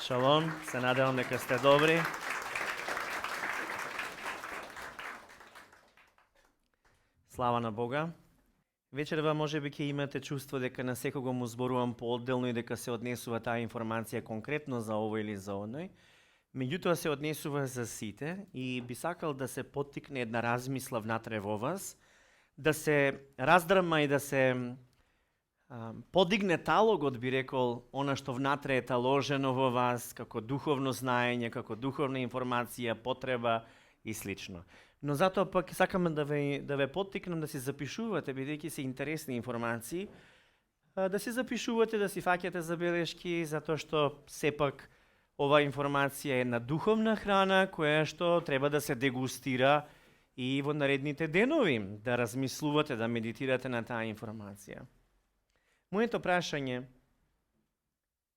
Шалом, се надевам дека сте добри. Слава на Бога. Вечерва можеби ќе имате чувство дека на секого му зборувам поотделно и дека се однесува таа информација конкретно за ово или за оној. Меѓутоа се однесува за сите и би сакал да се поттикне една размисла внатре во вас, да се раздрма и да се подигне талогот, би рекол, она што внатре е таложено во вас, како духовно знаење, како духовна информација, потреба и слично. Но затоа пак сакаме да ве поттикнам да си запишувате, бидејќи се интересни информации, да си запишувате, да си фаќате забелешки, затоа што сепак ова информација е една духовна храна која што треба да се дегустира и во наредните денови, да размислувате, да медитирате на таа информација. Моето прашање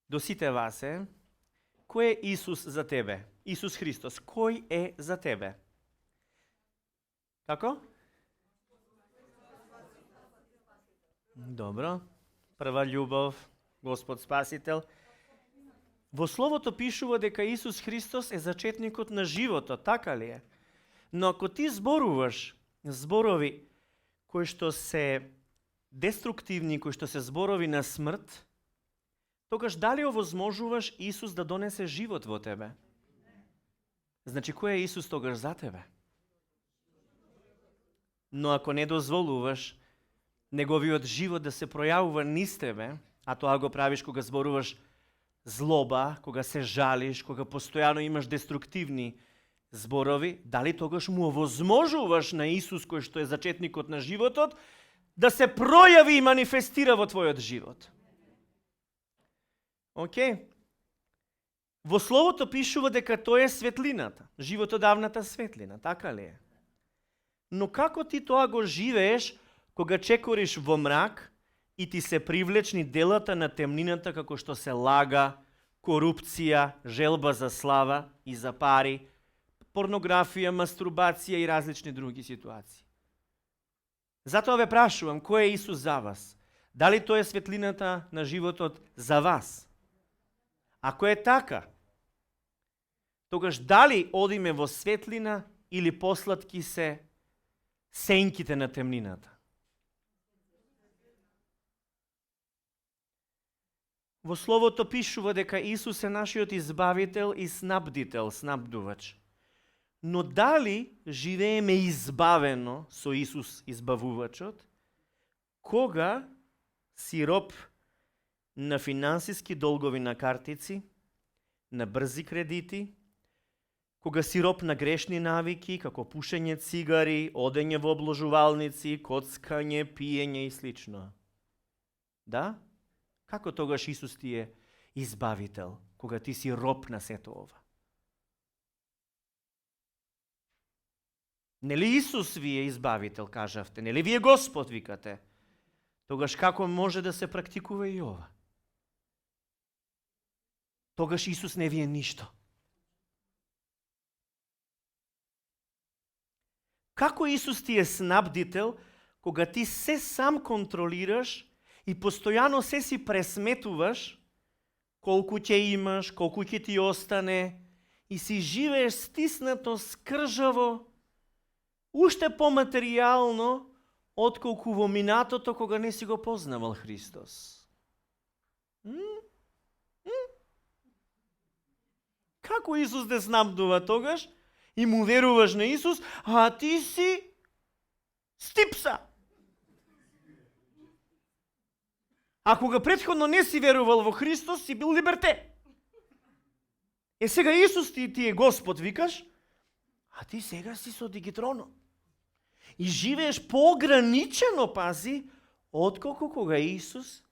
до сите вас е: кој е Исус за тебе? Исус Христос, кој е за тебе? Како? Добро. Прва љубов, Господ Спасител. Во Словото пишува дека Исус Христос е зачетникот на животот, така ли е? Но ако ти зборуваш зборови кои што се деструктивни, кои што се зборови на смрт, тогаш дали овозможуваш Исус да донесе живот во тебе? Значи, кој е Исус тогаш за тебе? Но ако не дозволуваш неговиот живот да се пројавува низ тебе, а тоа го правиш кога зборуваш злоба, кога се жалиш, кога постојано имаш деструктивни зборови, дали тогаш му овозможуваш на Исус, кој што е зачетникот на животот, да се пројави и манифестира во твојот живот? Океј. Во Словото пишува дека тој е светлината, животодавната светлина, така ли е? Но како ти тоа го живееш кога чекориш во мрак и ти се привлечни делата на темнината, како што се лага, корупција, желба за слава и за пари, порнографија, мастурбација и различни други ситуации? Затоа ве прашувам, кој е Исус за вас? Дали тој е светлината на животот за вас? Ако е така, тогаш дали одиме во светлина или посладки се сенките на темнината? Во Словото пишува дека Исус е нашиот избавител и снабдител, снабдувач. Но дали живееме избавено со Исус избавувачот, кога си роб на финансиски долгови на картици, на брзи кредити, кога си роб на грешни навики, како пушење цигари, одење во обложувалници, коцкање, пиење и слично? Да? Како тогаш Исус ти е избавител, кога ти си роб на сето ова? Нели Исус ви е избавител, кажавте? Нели ви е Господ, викате? Тогаш како може да се практикува и ова? Тогаш Исус не ви е ништо. Како Исус ти е снабдител, кога ти се сам контролираш и постојано се си пресметуваш колку ќе имаш, колку ќе ти остане и си живееш стиснато, скржаво, уште поматеријално, отколку во минатото кога не си го познавал Христос? Како Исус те снабдува тогаш и му веруваш на Исус, а ти си стипса? А кога претходно не си верувал во Христос, си бил либерте. Сега Исус ти е Господ, викаш, а ти сега си со дигитроно. И живееш поограничено, пази, отколку кога Исус,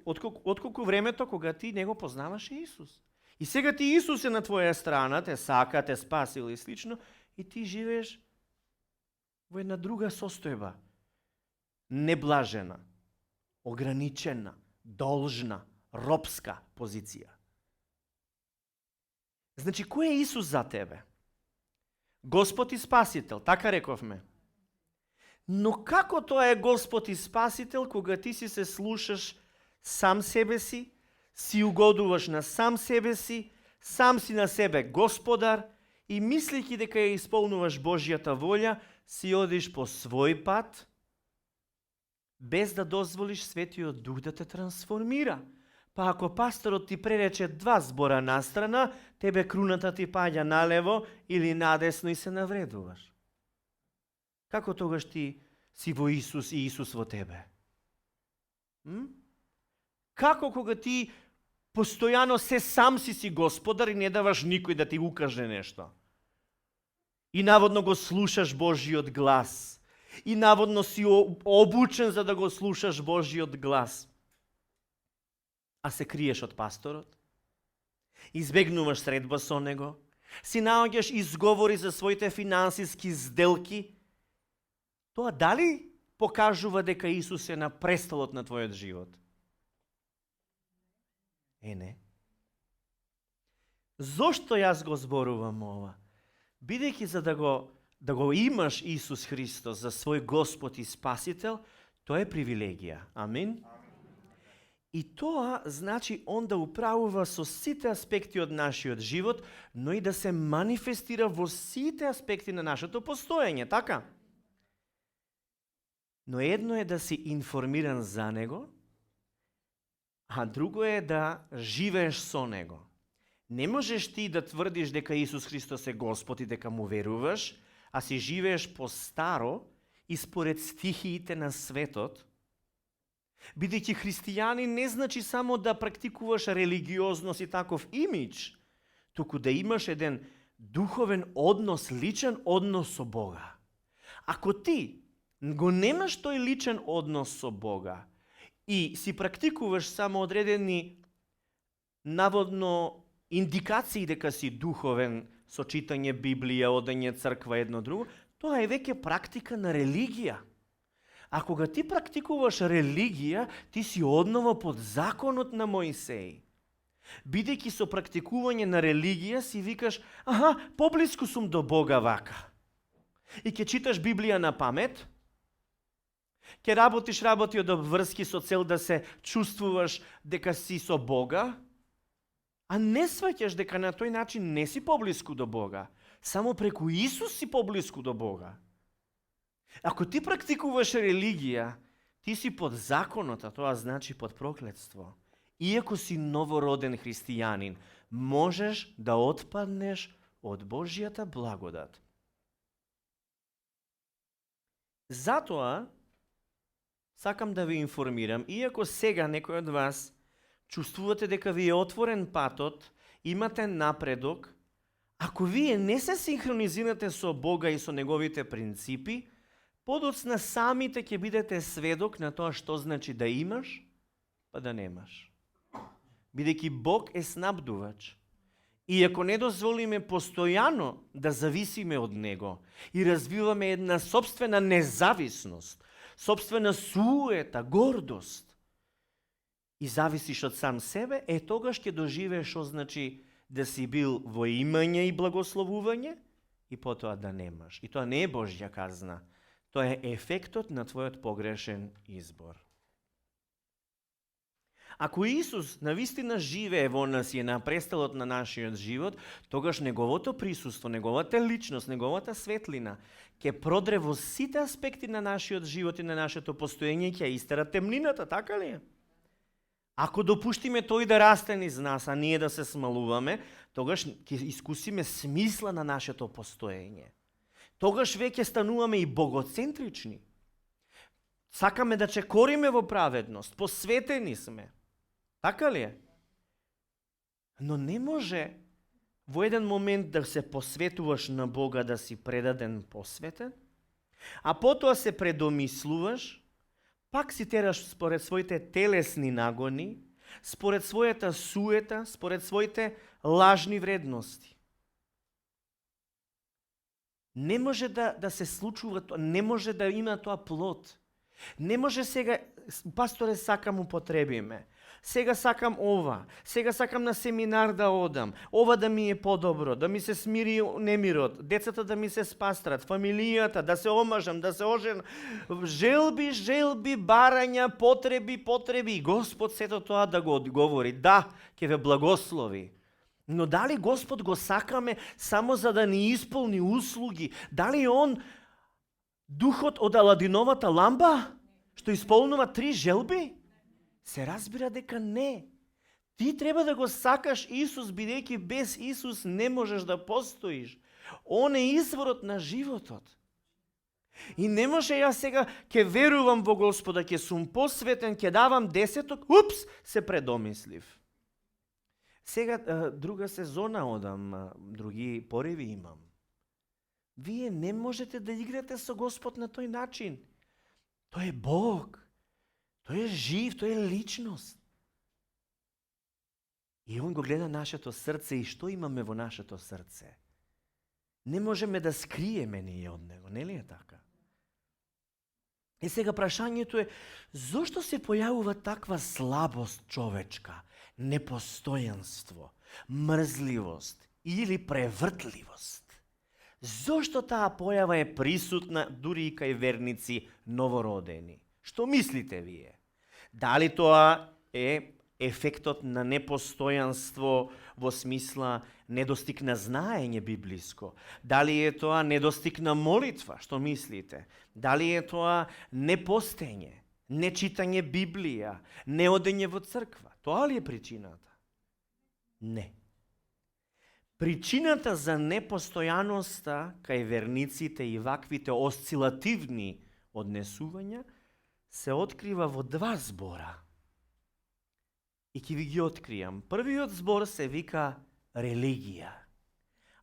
отколку времето кога ти не го познаваше Исус. И сега ти Исус е на твоја страна, те сака, те спасил и слично, и ти живееш во една друга состојба. Неблажена, ограничена, должна, робска позиција. Значи, кој е Исус за тебе? Господ и Спасител, така рековме. Но како тоа е Господ и Спасител кога ти си се слушаш сам себе си, си угодуваш на сам себе си, сам си на себе господар и мислики дека ја исполнуваш Божјата волја, си одиш по свој пат, без да дозволиш Светиот Дух да те трансформира. Па ако пасторот ти пререче 2 збора настрана, тебе круната ти паѓа налево или надесно и се навредуваш. Како тогаш ти си во Исус и Исус во тебе? Како кога ти постојано се сам си господар и не даваш никој да ти укаже нешто? И наводно го слушаш Божиот глас. И наводно си обучен за да го слушаш Божиот глас. А се криеш од пасторот? Избегнуваш средба со него? Си наоѓаш изговори за своите финансиски сделки? Тоа дали покажува дека Исус е на престолот на твојот живот? Не. Зошто јас го зборувам ова? Бидејќи за да го имаш Исус Христос за свој Господ и Спасител, тоа е привилегија. Амин? И тоа значи он да управува со сите аспекти од нашиот живот, но и да се манифестира во сите аспекти на нашето постоење, така? Но едно е да си информиран за него, а друго е да живееш со него. Не можеш ти да тврдиш дека Исус Христос е Господ и дека му веруваш, а си живееш по старо и според стихиите на светот. Бидејќи христијани не значи само да практикуваш религиозност и таков имидж, туку да имаш еден духовен однос, личен однос со Бога. Ако ти го немаш тој личен однос со Бога и си практикуваш само одредени наводно индикации дека си духовен со читање Библија, одење црква, едно друго, тоа е веќе практика на религија. А кога ти практикуваш религија, ти си одново под законот на Моисеј. Бидејќи со практикување на религија си викаш, поблиску сум до Бога вака. И ќе читаш Библија на памет, ќе работиш работи од обврски со цел да се чувствуваш дека си со Бога, а не сваќаш дека на тој начин не си поблиску до Бога. Само преку Исус си поблиску до Бога. Ако ти практикуваш религија, ти си под законот, а тоа значи под проклетство. Иако си новороден христијанин, можеш да отпаднеш од Божјата благодат. Затоа, сакам да ви информирам, иако сега некој од вас чувствувате дека ви е отворен патот, имате напредок, ако вие не се синхронизирате со Бога и со неговите принципи, подоцна самите ќе бидете сведок на тоа што значи да имаш, па да немаш. Бидејќи Бог е снабдувач. И ако не дозволиме постојано да зависиме од Него и развиваме една собствена независност, собствена суета, гордост, и зависиш од сам себе, тогаш ќе доживееш што значи да си бил во имање и благословување и потоа да немаш. И тоа не е Божја казна. Тоа е ефектот на твојот погрешен избор. Ако Исус навистина живее во нас и е на престолот на нашиот живот, тогаш неговото присуство, неговата личност, неговата светлина ќе продре во сите аспекти на нашиот живот и на нашето постоење, ќе истера темнината, така ли е? Ако допуштиме тој да расте низ нас, а ние да се смалуваме, тогаш ќе искусиме смисла на нашето постоење. Тогаш веќе стануваме и богоцентрични. Сакаме да чекориме во праведност, посветени сме. Така ли е? Но не може во еден момент да се посветуваш на Бога, да си предаден посветен, а потоа се предомислуваш, пак си тераш според своите телесни нагони, според својата суета, според своите лажни вредности. Не може да се случува тоа, не може да има тоа плод. Не може сега, пасторе, сакам употребиме. Сега сакам ова. Сега сакам на семинар да одам. Ова да ми е подобро, да ми се смири немирот, децата да ми се спастрат, фамилијата, да се омажам, да се оженам. Желби, барања, потреби. И Господ сето тоа да го одговори. Да, ќе ве благослови. Но дали Господ го сакаме само за да ни исполни услуги? Дали Он духот од Аладиновата ламба, што исполнува 3 желби? Се разбира дека не. Ти треба да го сакаш Исус, бидејќи без Исус не можеш да постоиш. Он е изворот на животот. И не може јас сега ќе верувам во Господа, ќе сум посветен, ќе давам десеток, се предомислив. Сега друга сезона одам, други пореви имам. Вие не можете да играте со Господ на тој начин. Тој е Бог. Тој е жив, тој е личност. И Он го гледа нашето срце и што имаме во нашето срце. Не можеме да скриеме ние од Него, нели е така? И сега прашањето е, зошто се појавува таква слабост човечка, непостојанство, мрзливост или превртливост? Зошто таа појава е присутна дури и кај верници новородени? Што мислите вие? Дали тоа е ефектот на непостојанство во смисла недостиг на знаење библиско? Дали е тоа недостиг на молитва? Што мислите? Дали е тоа непостење, нечитање Библија, неодење во црква? Тоа ли е причината? Не. Причината за непостојаноста кај верниците и ваквите осцилативни однесувања се открива во 2 збора. И ќе ви ги откријам. Првиот збор се вика религија,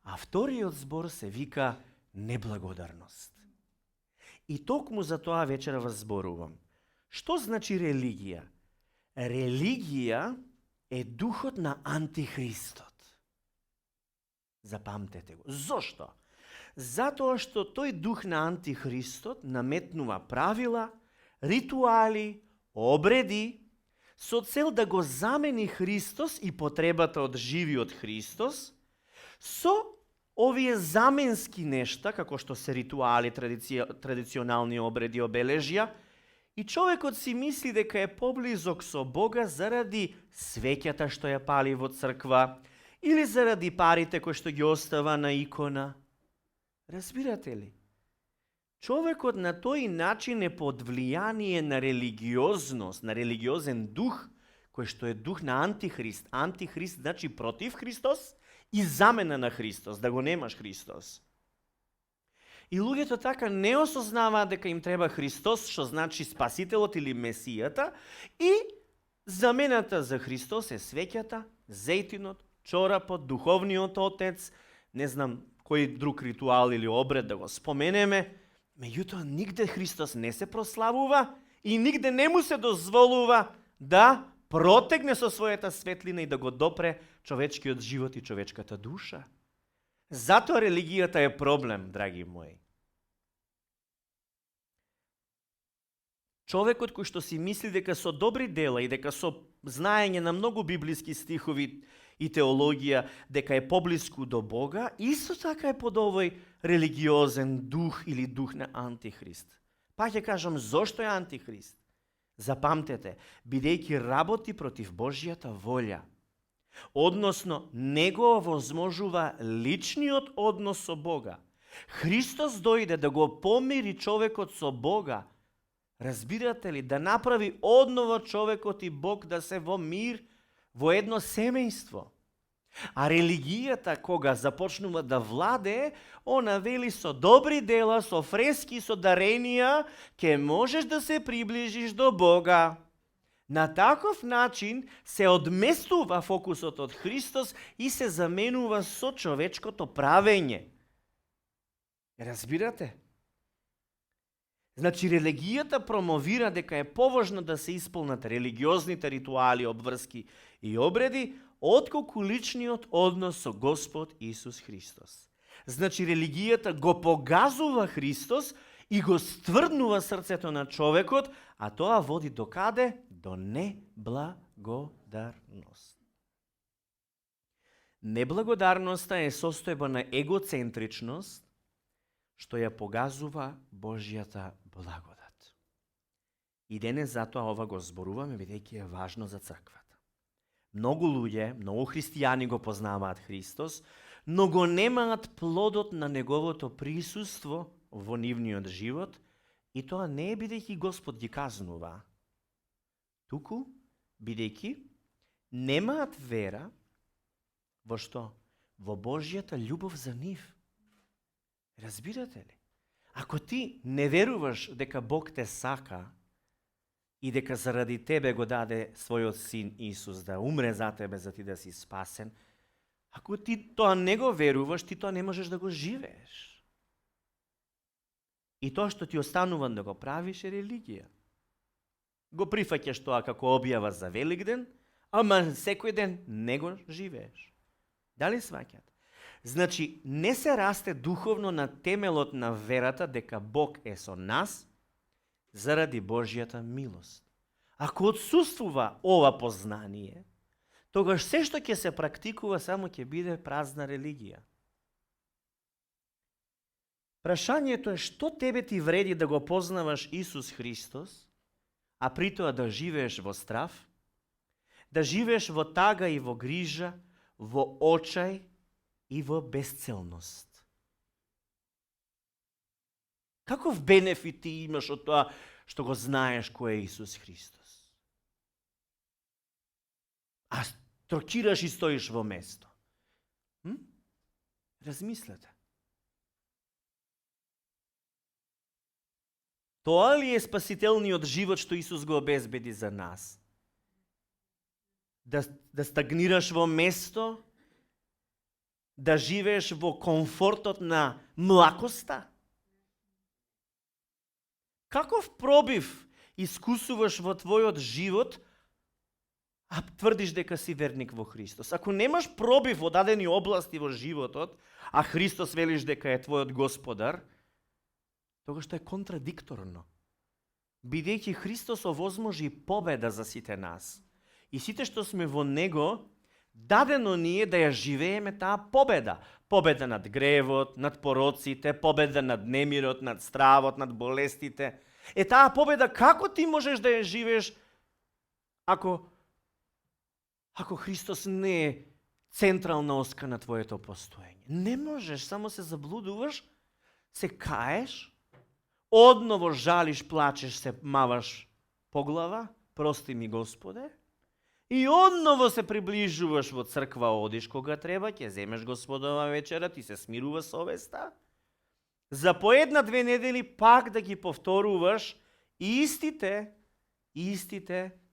а вториот збор се вика неблагодарност. И токму за тоа вечера вас зборувам. Што значи религија? Религија е духот на антихристот. Запамтете го. Зошто? Затоа што тој дух на антихристот наметнува правила, ритуали, обреди, со цел да го замени Христос и потребата од живиот Христос со овие заменски нешта, како што се ритуали, традиционални обреди, обележја, и човекот си мисли дека е поблизок со Бога заради свеќата што ја пали во црква или заради парите кои што ги остава на икона. Разбирате ли? Човекот на тој начин е под влијание на религиозност, на религиозен дух, кој што е дух на антихрист. Антихрист значи против Христос и замена на Христос, да го немаш Христос. И луѓето така не осознаваат дека им треба Христос, што значи Спасителот или Месијата, и замената за Христос е свеќата, зејтинот, чорапот, духовниот отец, не знам кој друг ритуал или обред да го споменеме. Меѓутоа, нигде Христос не се прославува и нигде не му се дозволува да протегне со својата светлина и да го допре човечкиот живот и човечката душа. Затоа религијата е проблем, драги мои. Човекот кој што си мисли дека со добри дела и дека со знаење на многу библиски стихови и теологија дека е поблиску до Бога, исто така е под овој религиозен дух или дух на антихрист. Па ќе кажам зошто е антихрист. Запамтете, бидејќи работи против Божјата волја. Односно, не го овозможува личниот однос со Бога. Христос дојде да го помири човекот со Бога. Разбирате ли, да направи одново човекот и Бог да се во мир, во едно семејство. А религијата, кога започнува да владее, она вели со добри дела, со фрески, со даренија, ќе можеш да се приближиш до Бога. На таков начин се одместува фокусот од Христос и се заменува со човечкото правење. Разбирате? Значи, религијата промовира дека е поважно да се исполнат религиозните ритуали, обврски и обреди, отколку личниот однос со Господ Исус Христос. Значи, религијата го погазува Христос и го стврднува срцето на човекот, а тоа води до каде? До неблагодарност. Неблагодарноста е состојба на егоцентричност, што ја погазува Божјата благодат. И денес затоа ова го зборуваме, бидејќи е важно за црквата. Многу луѓе, многу христијани го познаваат Христос, но го немаат плодот на неговото присуство во нивниот живот, и тоа не е бидејќи Господ ги казнува, туку бидејќи немаат вера во што? Во Божјата љубов за нив. Разбирате ли? Ако ти не веруваш дека Бог те сака и дека заради тебе го даде својот син Исус да умре за тебе, за ти да си спасен, ако ти тоа не го веруваш, ти тоа не можеш да го живееш. И тоа што ти останува да го правиш е религија. Го прифаќаш тоа како објава за Великден, ама секој ден не го живееш. Дали сваќате? Значи, не се расте духовно на темелот на верата дека Бог е со нас заради Божјата милост. Ако отсуствува ова познание, тогаш се што ќе се практикува само ќе биде празна религија. Прашањето е што тебе ти вреди да го познаваш Исус Христос, а при тоа да живееш во страв, да живееш во тага и во грижа, во очај и во безцелност. Каков бенефит ти имаш од тоа што го знаеш кој е Исус Христос? А трокираш и стоиш во место. Размислете. Тоа ли е спасителниот живот што Исус го обезбеди за нас? Да стагнираш во место, да живееш во комфортот на млакоста? Каков пробив искусуваш во твојот живот, а тврдиш дека си верник во Христос? Ако немаш пробив во дадени области во животот, а Христос велиш дека е твојот Господар, тогаш тоа е контрадикторно. Бидејќи Христос овозможи победа за сите нас. И сите што сме во Него, дадено ни е да ја живееме таа победа. Победа над гревот, над пороците, победа над немирот, над стравот, над болестите. Таа победа како ти можеш да ја живееш ако Христос не е централна оска на твоето постоење? Не можеш, само се заблудуваш, се каеш, одново жалиш, плачеш, се маваш по глава, прости ми Господе, и одново се приближуваш во црква, одиш кога треба, ќе земеш Господова вечера, ти се смирува совеста, за по 1-2 недели пак да ги повторуваш истите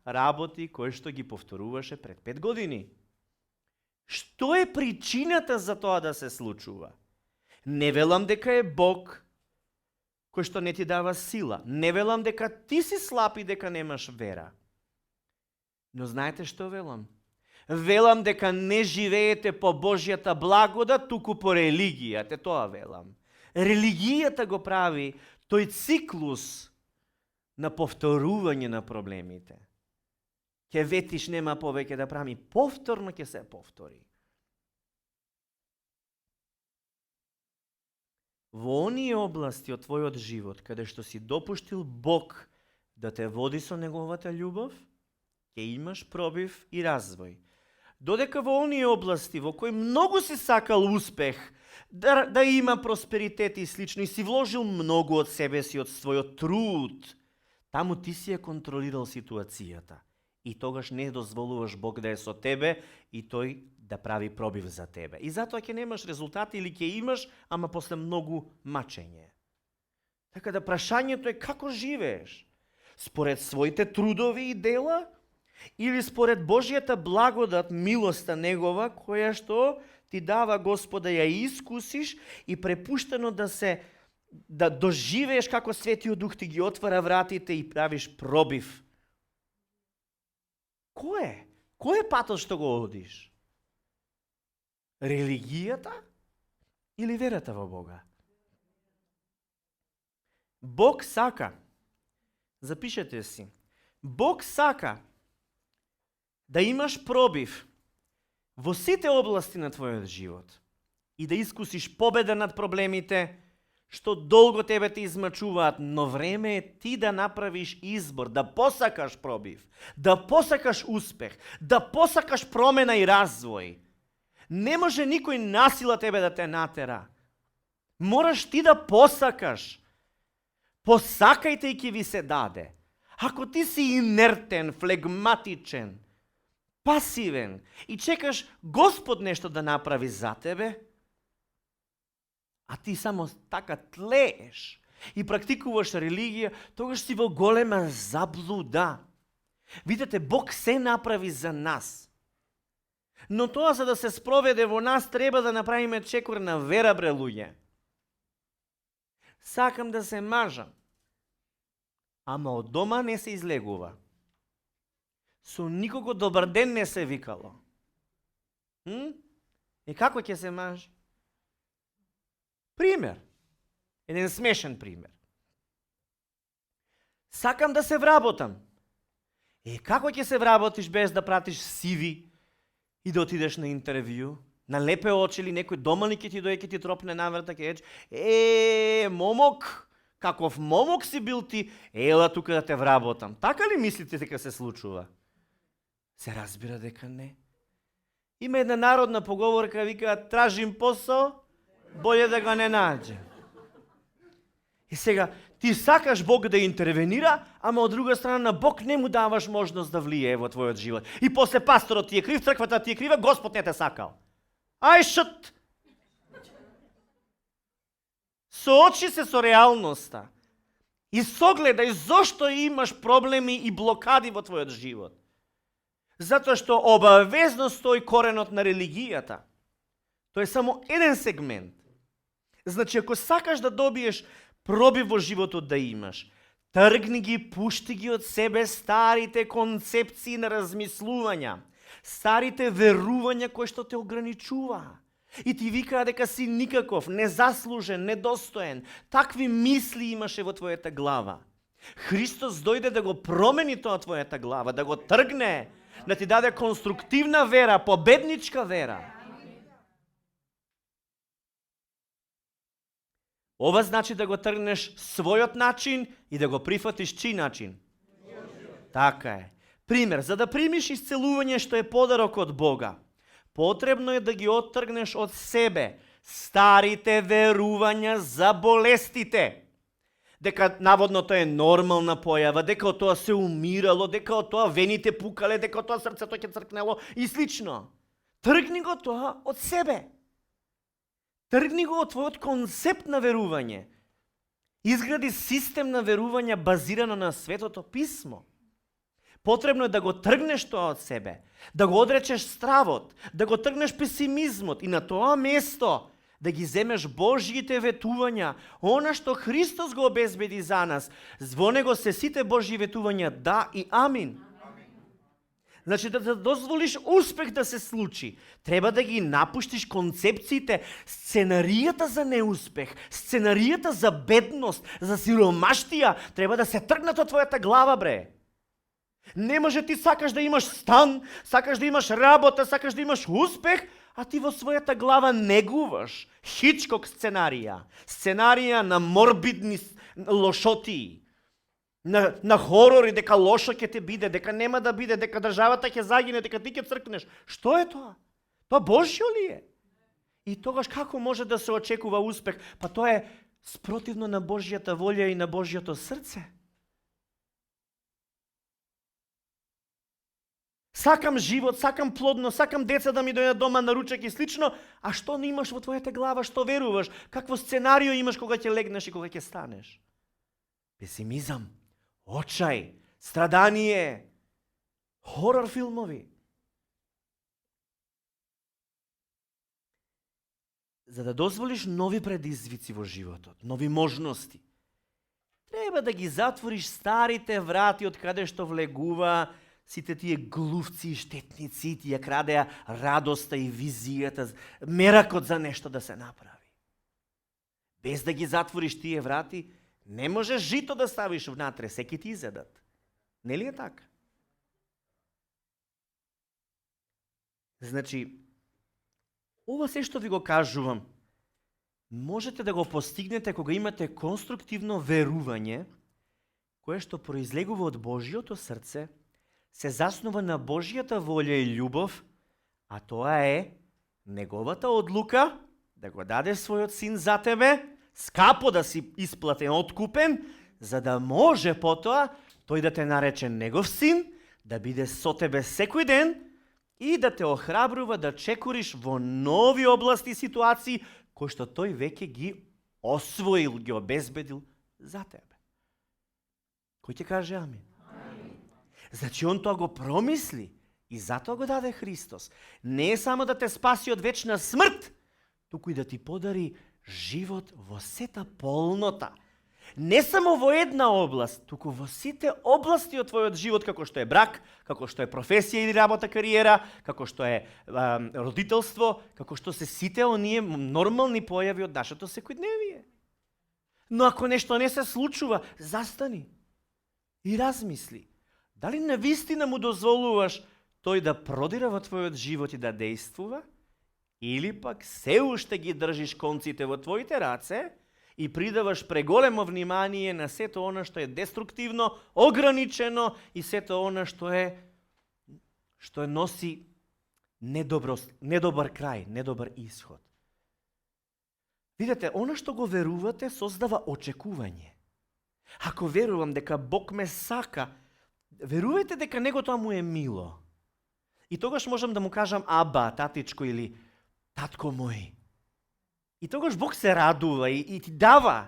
работи кои што ги повторуваше пред 5 години. Што е причината за тоа да се случува? Не велам дека е Бог кој што не ти дава сила. Не велам дека ти си слаб и дека немаш вера. Но знаете што велам? Велам дека не живеете по Божјата благодат, туку по религијата. Тоа велам. Религијата го прави тој циклус на повторување на проблемите. Ке ветиш нема повеќе да прави, повторно ќе се повтори. Во оние области од твојот живот, каде што си допуштил Бог да те води со неговата љубов, ќе имаш пробив и развој. Додека во оние области во кои многу си сакал успех, да има просперитет и слично, и си вложил многу од себе си, од својот труд, таму ти си ја контролирал ситуацијата. И тогаш не дозволуваш Бог да е со тебе и тој да прави пробив за тебе. И затоа ќе немаш резултати или ќе имаш, ама после многу мачење. Така да прашањето е како живееш? Според своите трудови и дела или според Божјата благодат, милоста негова, која што ти дава Господа, ја искусиш и препуштено да доживееш како Светиот Дух ти ги отвара вратите и правиш пробив. Кој е патот што го одиш? Религијата или верата во Бога? Бог сака, запишете си, Бог сака да имаш пробив во сите области на твојот живот и да искусиш победа над проблемите што долго тебе те измачуваат, но време е ти да направиш избор, да посакаш пробив, да посакаш успех, да посакаш промена и развој. Не може никој насила тебе да те натера. Мораш ти да посакаш. Посакајте и ќе ви се даде. Ако ти си инертен, флегматичен, пасивен и чекаш Господ нешто да направи за тебе, а ти само така тлееш и практикуваш религија, тогаш си во голема заблуда. Видете, Бог се направи за нас. Но тоа за да се спроведе во нас, треба да направиме чекор на вера, бре луѓе. Сакам да се мажам, ама од дома не се излегува. Со никого добар ден не се викало. И како ќе се мажи? Пример. Еден смешен пример. Сакам да се вработам. Како ќе се вработиш без да пратиш CV и да отидеш на интервју? На лепе очи или некој домалник ќе ти дојде, ќе ти тропне наврата, ќе рече: момок, каков момок си бил ти, ела тука да те вработам. Така ли мислите дека се случува? Се разбира дека не. Има една народна поговорка, вика: тражим посо, болje да го не наđe. И сега, ти сакаш Бог да интервенира, ама од друга страна на Бог не му даваш можност да влие во твојот живот. И после пасторот ти е крив, црквата ти е крива, Господ не те сакал. Ај шут! Соочи се со реалноста и согледај зошто имаш проблеми и блокади во твојот живот. Затоа што обавезно стои коренот на религијата. Тоа е само еден сегмент. Значи, ако сакаш да добиеш пробив во животот да имаш, тргни ги, пушти ги од себе старите концепции на размислувања, старите верувања кои што те ограничува. И ти викаа дека си никаков, незаслужен, недостоен. Такви мисли имаше во твојата глава. Христос дојде да го промени тоа твојата глава, да го тргне, да ти даде конструктивна вера, победничка вера. Ова значи да го тргнеш својот начин и да го прифатиш чиј начин? Така е. Пример, за да примиш исцелување што е подарок од Бога, потребно е да ги оттргнеш од себе старите верувања за болестите. Дека наводно тоа е нормална појава, дека од тоа се умирало, дека од тоа вените пукале, дека од тоа срцето ќе цркнело и слично. Тргни го тоа од себе. Тргни го од твојот концепт на верување. Изгради систем на верување базирано на Светото Писмо. Потребно е да го тргнеш тоа од себе, да го одречеш стравот, да го тргнеш песимизмот и на тоа место да ги земеш Божјите ветувања, она што Христос го обезбеди за нас. Во него се сите Божји ветувања да и амин. Значи, да дозволиш успех да се случи, треба да ги напуштиш концепциите, сценаријата за неуспех, сценаријата за бедност, за сиромаштија, треба да се тргнат од твојата глава, бре. Не може ти сакаш да имаш стан, сакаш да имаш работа, сакаш да имаш успех, а ти во својата глава негуваш Хичкок сценарија, сценарија на морбидни лошотии, на хорори, дека лошо ќе те биде, дека нема да биде, дека државата ќе загине, дека ти ќе цркнеш. Што е тоа? Тоа Божјо ли е? И тогаш како може да се очекува успех? Па тоа е спротивно на Божјата волја и на Божјото срце. Сакам живот, сакам плодно, сакам деца да ми дојдат дома на ручек и слично, а што не имаш во твојата глава, што веруваш? Какво сценарио имаш кога ќе легнеш и кога ќе станеш? Песимизам, очај, страдание, хорор филмови. За да дозволиш нови предизвици во животот, нови можности, треба да ги затвориш старите врати од каде што влегува сите тие глувци и штетници, тие крадеа радоста и визијата, меракот за нешто да се направи. Без да ги затвориш тие врати, Не можеш жито да ставиш внатре, секи ти изедат. Нели е така? Значи, ова се што ви го кажувам, можете да го постигнете кога имате конструктивно верување, кое што произлегува од Божиото срце, се заснува на Божијата волја и љубов, а тоа е неговата одлука да го даде својот син за тебе, скапо да си исплатен, откупен, за да може потоа тој да те нарече негов син, да биде со тебе секој ден и да те охрабрува да чекориш во нови области и ситуации кои што тој веќе ги освоил, ги обезбедил за тебе. Кој ќе каже амин? Значи, он тоа го промисли и затоа го даде Христос. Не е само да те спаси од вечна смрт, туку и да ти подари живот во сета полнота. Не само во една област, туку во сите области од твојот живот, како што е брак, како што е професија или работа, кариера, како што е родителство, како што се сите оние нормални појави од нашето секојдневие. Но ако нешто не се случува, застани и размисли. Дали навистина му дозволуваш тој да продира во твојот живот и да действува, или пак се уште ги држиш конците во твоите раце и придаваш преголемо внимание на сето она што е деструктивно, ограничено и сето она што носи недобар крај, недобар исход. Видете, она што го верувате создава очекување. Ако верувам дека Бог ме сака, верувајте дека него тоа му е мило. И тогаш можам да му кажам аба, татичко или татко мој. И тогаш Бог се радува и ти дава.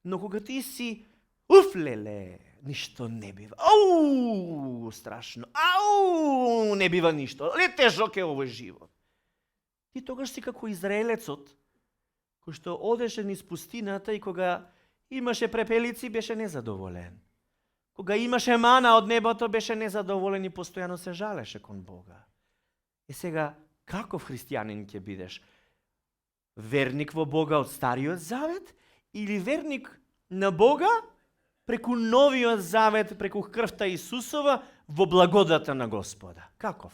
Но кога ти си уфлеле, ништо не бива. Ау, страшно. Ау, не бива ништо. Ле тежок е овој живот. Ти тогаш си како израелецот, кој што одеше низ пустината и кога имаше препелици, беше незадоволен. Кога имаше мана од небото, беше незадоволен и постојано се жалеше кон Бога. И сега, каков христијанин ќе бидеш? Верник во Бога од Стариот Завет или верник на Бога преку Новиот Завет, преку крвта Исусова во благодата на Господа? Каков?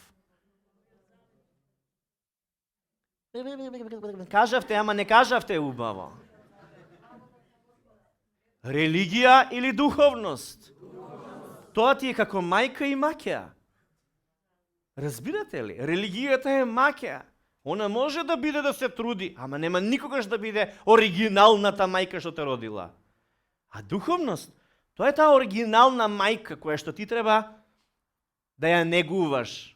Кажавте, ама не кажавте убаво. Религија или духовност? Тоа ти е како мајка и маќа. Разбирате ли? Религијата е маќа. Она може да биде да се труди, ама нема никогаш да биде оригиналната мајка што те родила. А духовност, тоа е таа оригинална мајка која што ти треба да ја негуваш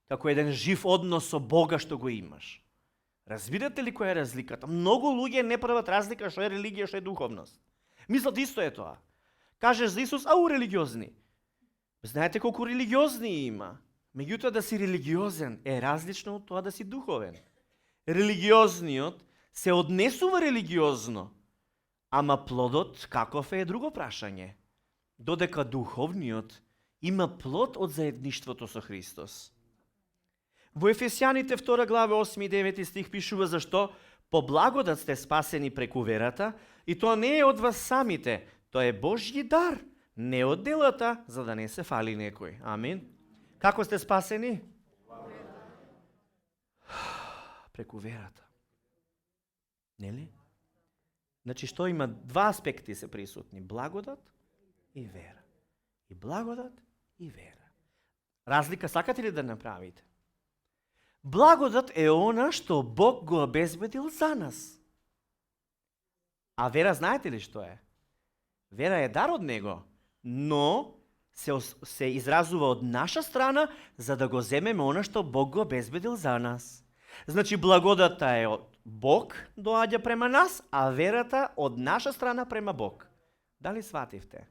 како еден жив однос со Бога што го имаш. Разбирате ли која е разликата? Многу луѓе не прават разлика што е религија, што е духовност. Мислат исто е тоа. Кажеш за Исус, ау религиозни. Знаете колку религиозни има. Меѓутоа да си религиозен е различно од тоа да си духовен. Религиозниот се однесува религиозно, ама плодот каков е друго прашање. Додека духовниот има плод од заедништвото со Христос. Во Ефесјаните 2 глава 8 и 9 стих пишува зашто по благодат сте спасени преку верата и тоа не е од вас самите, тоа е Божји дар, не од делата, за да не се фали некој. Амин. Како сте спасени? Преку верата. Нели? Значи, што има два аспекти се присутни. Благодат и вера. И благодат и вера. Разлика сакате ли да направите? Благодат е она што Бог го обезбедил за нас. А вера знаете ли што е? Вера е дар од Него, но се изразува од наша страна за да го земеме она што Бог го обезбедил за нас. Значи, благодата е од Бог доаѓа према нас, а верата од наша страна према Бог. Дали свативте?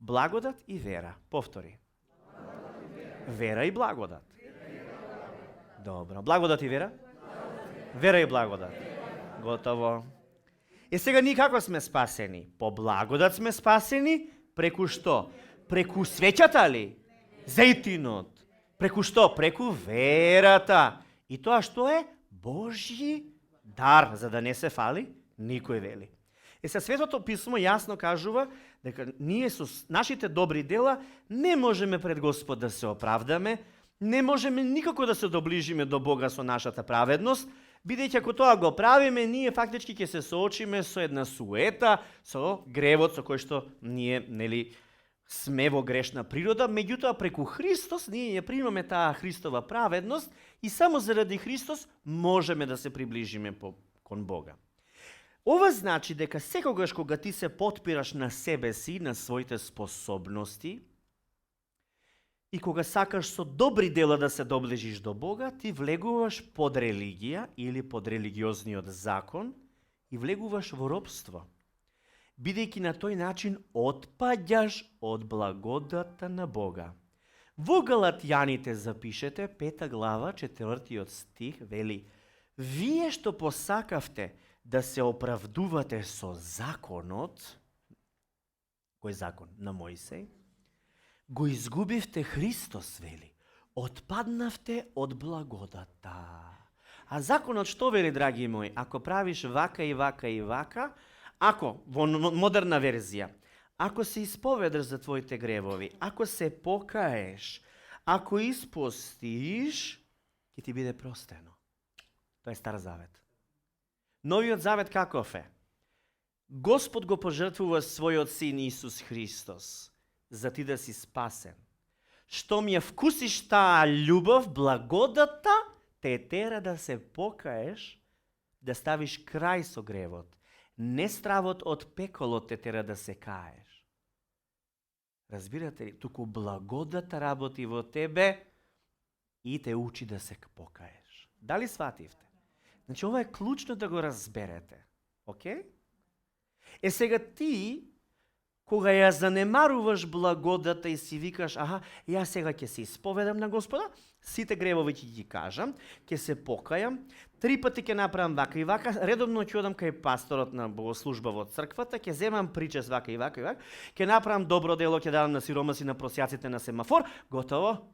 Благодат и вера. Повтори. Вера и благодат. Добро. Благодат и вера? Вера и благодат. Готово. И сега ние како сме спасени? По благодат сме спасени, преку што? Преку свеќата ли? Зејтинот. Преку што? Преку верата. И тоа што е? Божји дар, за да не се фали, никој вели. Се Светото писмо јасно кажува дека ние со нашите добри дела не можеме пред Господ да се оправдаме, не можеме никако да се доближиме до Бога со нашата праведност, бидејќи ако тоа го правиме, ние фактички ќе се соочиме со една суета, со гревот со кој што ние, сме во грешна природа, меѓутоа преку Христос ние ја примаме таа Христова праведност и само заради Христос можеме да се приближиме кон Бога. Ова значи дека секогаш кога ти се потпираш на себе си, на своите способности, и кога сакаш со добри дела да се доближиш до Бога, ти влегуваш под религија или под религиозниот закон и влегуваш во робство, бидејќи на тој начин отпаѓаш од благодата на Бога. Во Галатјаните запишете, 5 глава, 4 стих, вели: вие што посакавте да се оправдувате со законот, кој закон? На Мојсей, го изгубивте Христос, вели. Отпаднавте од благодата. А законот што вели, драги мои? Ако правиш вака и вака и вака, ако, во модерна верзија, ако се исповедаш за твоите гревови, ако се покаеш, ако испостиш, ќе ти биде простено. Тоа е Стар Завет. Новиот Завет каков е? Господ го пожртвува својот син Исус Христос за ти да си спасен. Штом ја вкусиш таа љубов, благодата те тера да се покаеш, да ставиш крај со гревот. Не стравот од пеколот те тера да се каеш. Разбирате ли? Туку благодата работи во тебе и те учи да се покаеш. Дали свативте? Значи, ова е клучно да го разберете. Океј? Сега ти, кога ја занемаруваш благодата и си викаш, јас сега ќе се исповедам на Господа, сите гревови ќе ги кажам, ќе се покајам, 3 пати ќе направам вака и вака, редовно ќе одам кај пасторот на богослужба во црквата, ќе земам причес вака и вака и вака, ќе направам добро дело, ќе дадам на сиромаси, на просјаците на семафор, готово,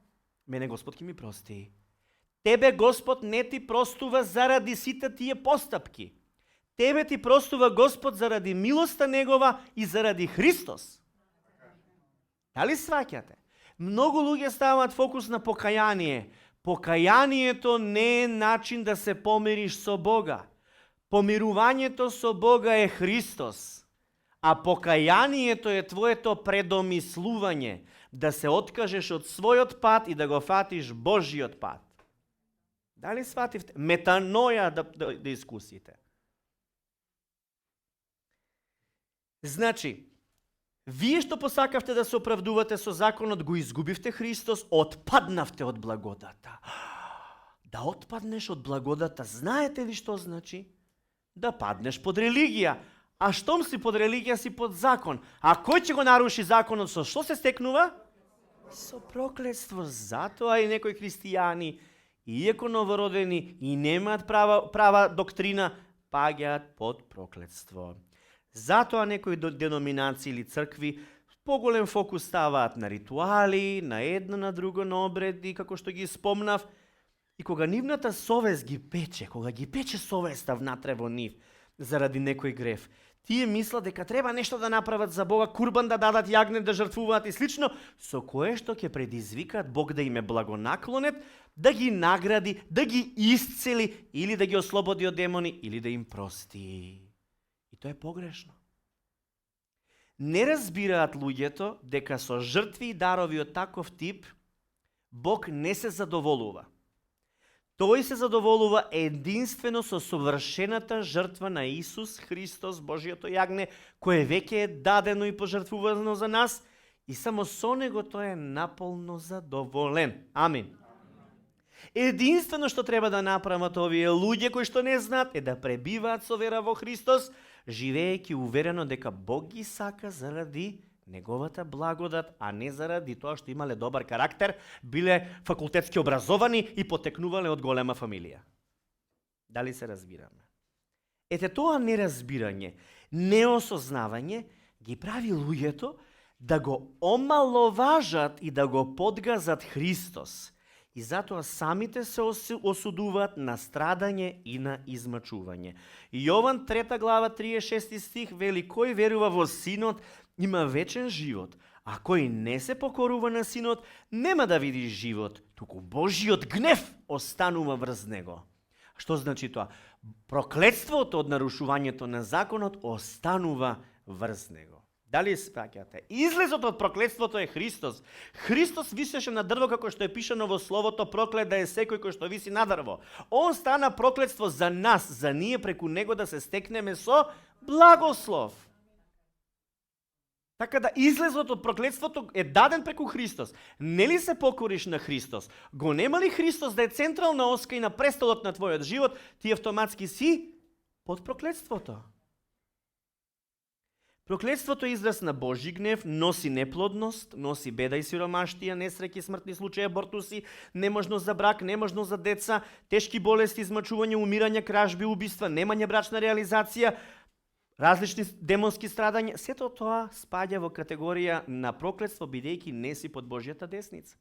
мене Господ ќе ми прости. Тебе Господ не ти простува заради сите тие постапки. Тебе ти простува Господ заради милоста Негова и заради Христос. Дали сваќате? Многу луѓе ставаат фокус на покаяние. Покаянието не е начин да се помириш со Бога. Помирувањето со Бога е Христос. А покаянието е твоето предомислување, да се откажеш од својот пат и да го фатиш Божиот пат. Дали свативте? Метаноја да искусите. Значи, вие што посакавте да се оправдувате со законот, го изгубивте Христос, отпаднавте од благодата. Да отпаднеш од благодата, знаете ли што значи? Да паднеш под религија. А штом си под религија, си под закон. А кој ќе го наруши законот, со што се стекнува? Со проклетство. Затоа и некои христијани, иако новородени и немаат права доктрина, паѓаат под проклетство. Затоа некои деноминации или цркви поголем фокус ставаат на ритуали, на едно, на друго, на обреди, како што ги спомнав. И кога нивната совест ги пече, кога ги пече совеста внатре во нив, заради некој грев, тие мислат дека треба нешто да направат за Бога, курбан да дадат, јагне да жртвуваат и слично, со кое што ќе предизвикаат Бог да им е благонаклонет, да ги награди, да ги исцели, или да ги ослободи од демони, или да им прости. И тоа е погрешно. Не разбираат луѓето дека со жртви и дарови од таков тип Бог не се задоволува. Тој се задоволува единствено со совршената жртва на Исус Христос, Божиото јагне, кое веќе е дадено и пожртвувано за нас, и само со него тој е наполно задоволен. Амин. Единствено што треба да направат овие луѓе кои што не знаат е да пребиваат со вера во Христос, живеејќи уверено дека Бог ги сака заради неговата благодат, а не заради тоа што имале добар карактер, биле факултетски образовани и потекнувале од голема фамилија. Дали се разбираме? Ете тоа неразбирање, неосознавање ги прави луѓето да го омаловажат и да го подгазат Христос И затоа самите се осудуваат на страдање и на измачување. Јован 3 глава 36 стих вели: кој верува во Синот има вечен живот, а кој не се покорува на Синот нема да види живот, туку Божиот гнев останува врз него. Што значи тоа? Проклетството од нарушувањето на законот останува врз него. Дали спаќате? Излезот од проклетството е Христос. Христос висеше на дрво, како што е пишано во Словото, проклет да е секој кој што виси на дрво. Он стана проклетство за нас, за ние преку него да се стекнеме со благослов. Така да излезот од проклетството е даден преку Христос. Нели се покориш на Христос? Го нема ли Христос да е централна оска и на престолот на твојот живот, ти автоматски си под проклетството. Проклетството е израз на Божи гнев, носи неплодност, носи беда и сиромаштија, несреќи, смртни случаи, абортуси, неможност за брак, неможност за деца, тешки болести, измачување, умирање, кражби, убиства, немање брачна реализација, различни демонски страдања. Сето тоа спаѓа во категорија на проклетство, бидејќи не си под Божјата десница.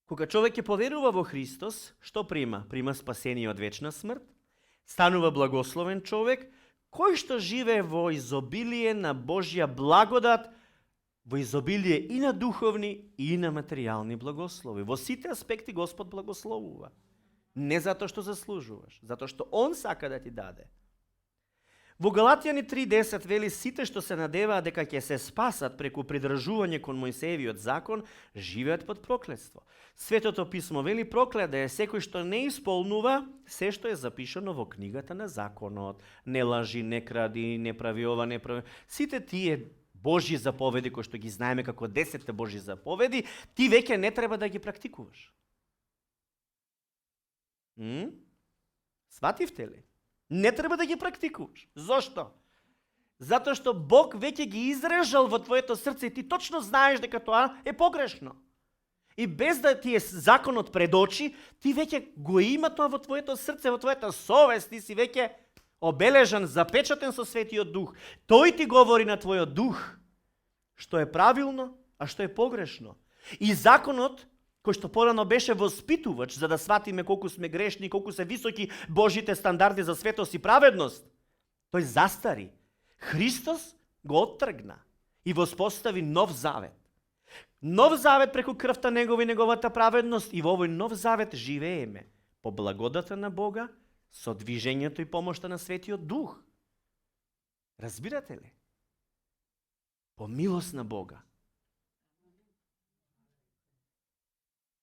Кога човек ќе поверува во Христос, што прима? Прима спасение од вечна смрт, станува благословен човек, кој што живее во изобилие на Божја благодат, во изобилие и на духовни и на материјални благослови. Во сите аспекти Господ благословува. Не затоа што заслужуваш, затоа што Он сака да ти даде. Во Галатјани 3:10 вели: сите што се надеваат дека ќе се спасат преку придржување кон Мојсеевиот закон, живеат под проклетство. Светото писмо вели: проклет да е секој што не исполнува се што е запишано во книгата на законот. Не лажи, не кради, не прави ова, не прави. Сите тие Божји заповеди кои што ги знаеме како 10 Божји заповеди, ти веќе не треба да ги практикуваш. Свативте ли? Не треба да ги практикуваш. Зошто? Затоа што Бог веќе ги изрежал во твоето срце и ти точно знаеш дека тоа е погрешно. И без да ти е законот пред очи, ти веќе го има тоа во твоето срце, во твојата совест, ти си веќе обележан, запечатен со Светиот Дух. Тој ти говори на твојот дух што е правилно, а што е погрешно. И законот кој што порано беше воспитувач за да сватиме колку сме грешни, колку се високи Божите стандарди за светост и праведност, тој застари. Христос го оттргна и воспостави нов завет. Нов завет преку крвта Негова и Неговата праведност, и во овој нов завет живееме по благодата на Бога, со движењето и помошта на Светиот Дух. Разбирате ли? По милост на Бога.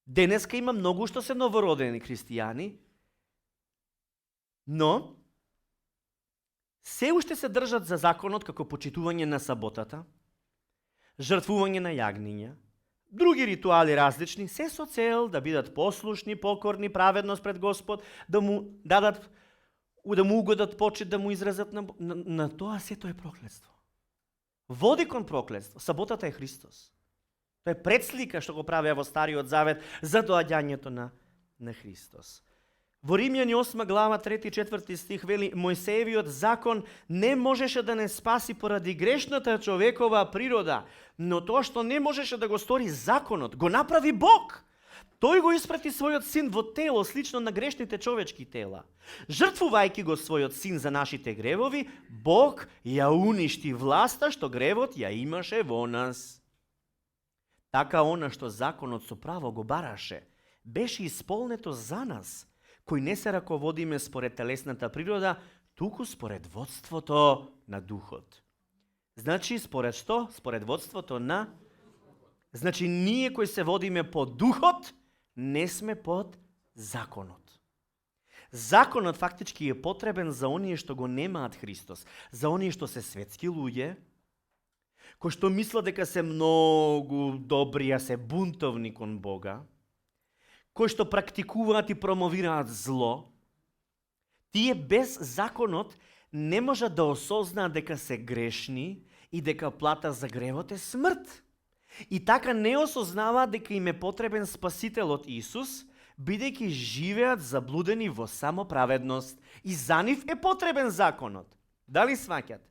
Денеска има многу што се новородени христијани, но се уште се држат за законот како почитување на саботата, жртвување на јагниња, други ритуали различни, се со цел да бидат послушни, покорни, праведност пред Господ, да му дадат, да му угодат почит, да му изразат на тоа. Сето е проклетство. Води кон проклетство. Саботата е Христос. Тоа е предслика што го правеа во Стариот Завет за доаѓањето на Христос. Во Римјани 8 глава 3 и 4 стих вели: Мојсеевиот закон не можеше да не спаси поради грешната човекова природа, но тоа што не можеше да го стори законот, го направи Бог. Тој го испрати својот син во тело слично на грешните човечки тела. Жртвувајќи го својот син за нашите гревови, Бог ја уништи власта што гревот ја имаше во нас. Така она што законот со право го бараше, беше исполнето за нас, кои не се раководиме според телесната природа, туку според водството на духот. Значи, според што? Според водството на... Значи, ние кои се водиме по духот, не сме под законот. Законот фактички е потребен за оние што го немаат Христос, за оние што се светски луѓе, кои што мислат дека се многу добри, а се бунтовни кон Бога, кои што практикуваат и промовираат зло, тие без законот не можат да осознаат дека се грешни и дека плата за гревот е смрт. И така не осознаваат дека им е потребен Спасителот Исус, бидејќи живеат заблудени во самоправедност и за нив е потребен законот. Дали сваќат?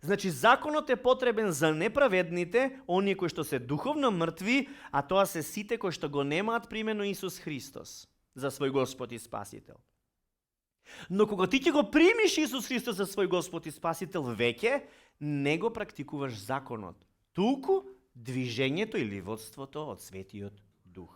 Значи, законот е потребен за неправедните, оние кои што се духовно мртви, а тоа се сите кои што го немаат примено Исус Христос за свој Господ и Спасител. Но кога ти ќе го примиш Исус Христос за свој Господ и Спасител, веќе не го практикуваш законот, туку движењето или водството од Светиот Дух.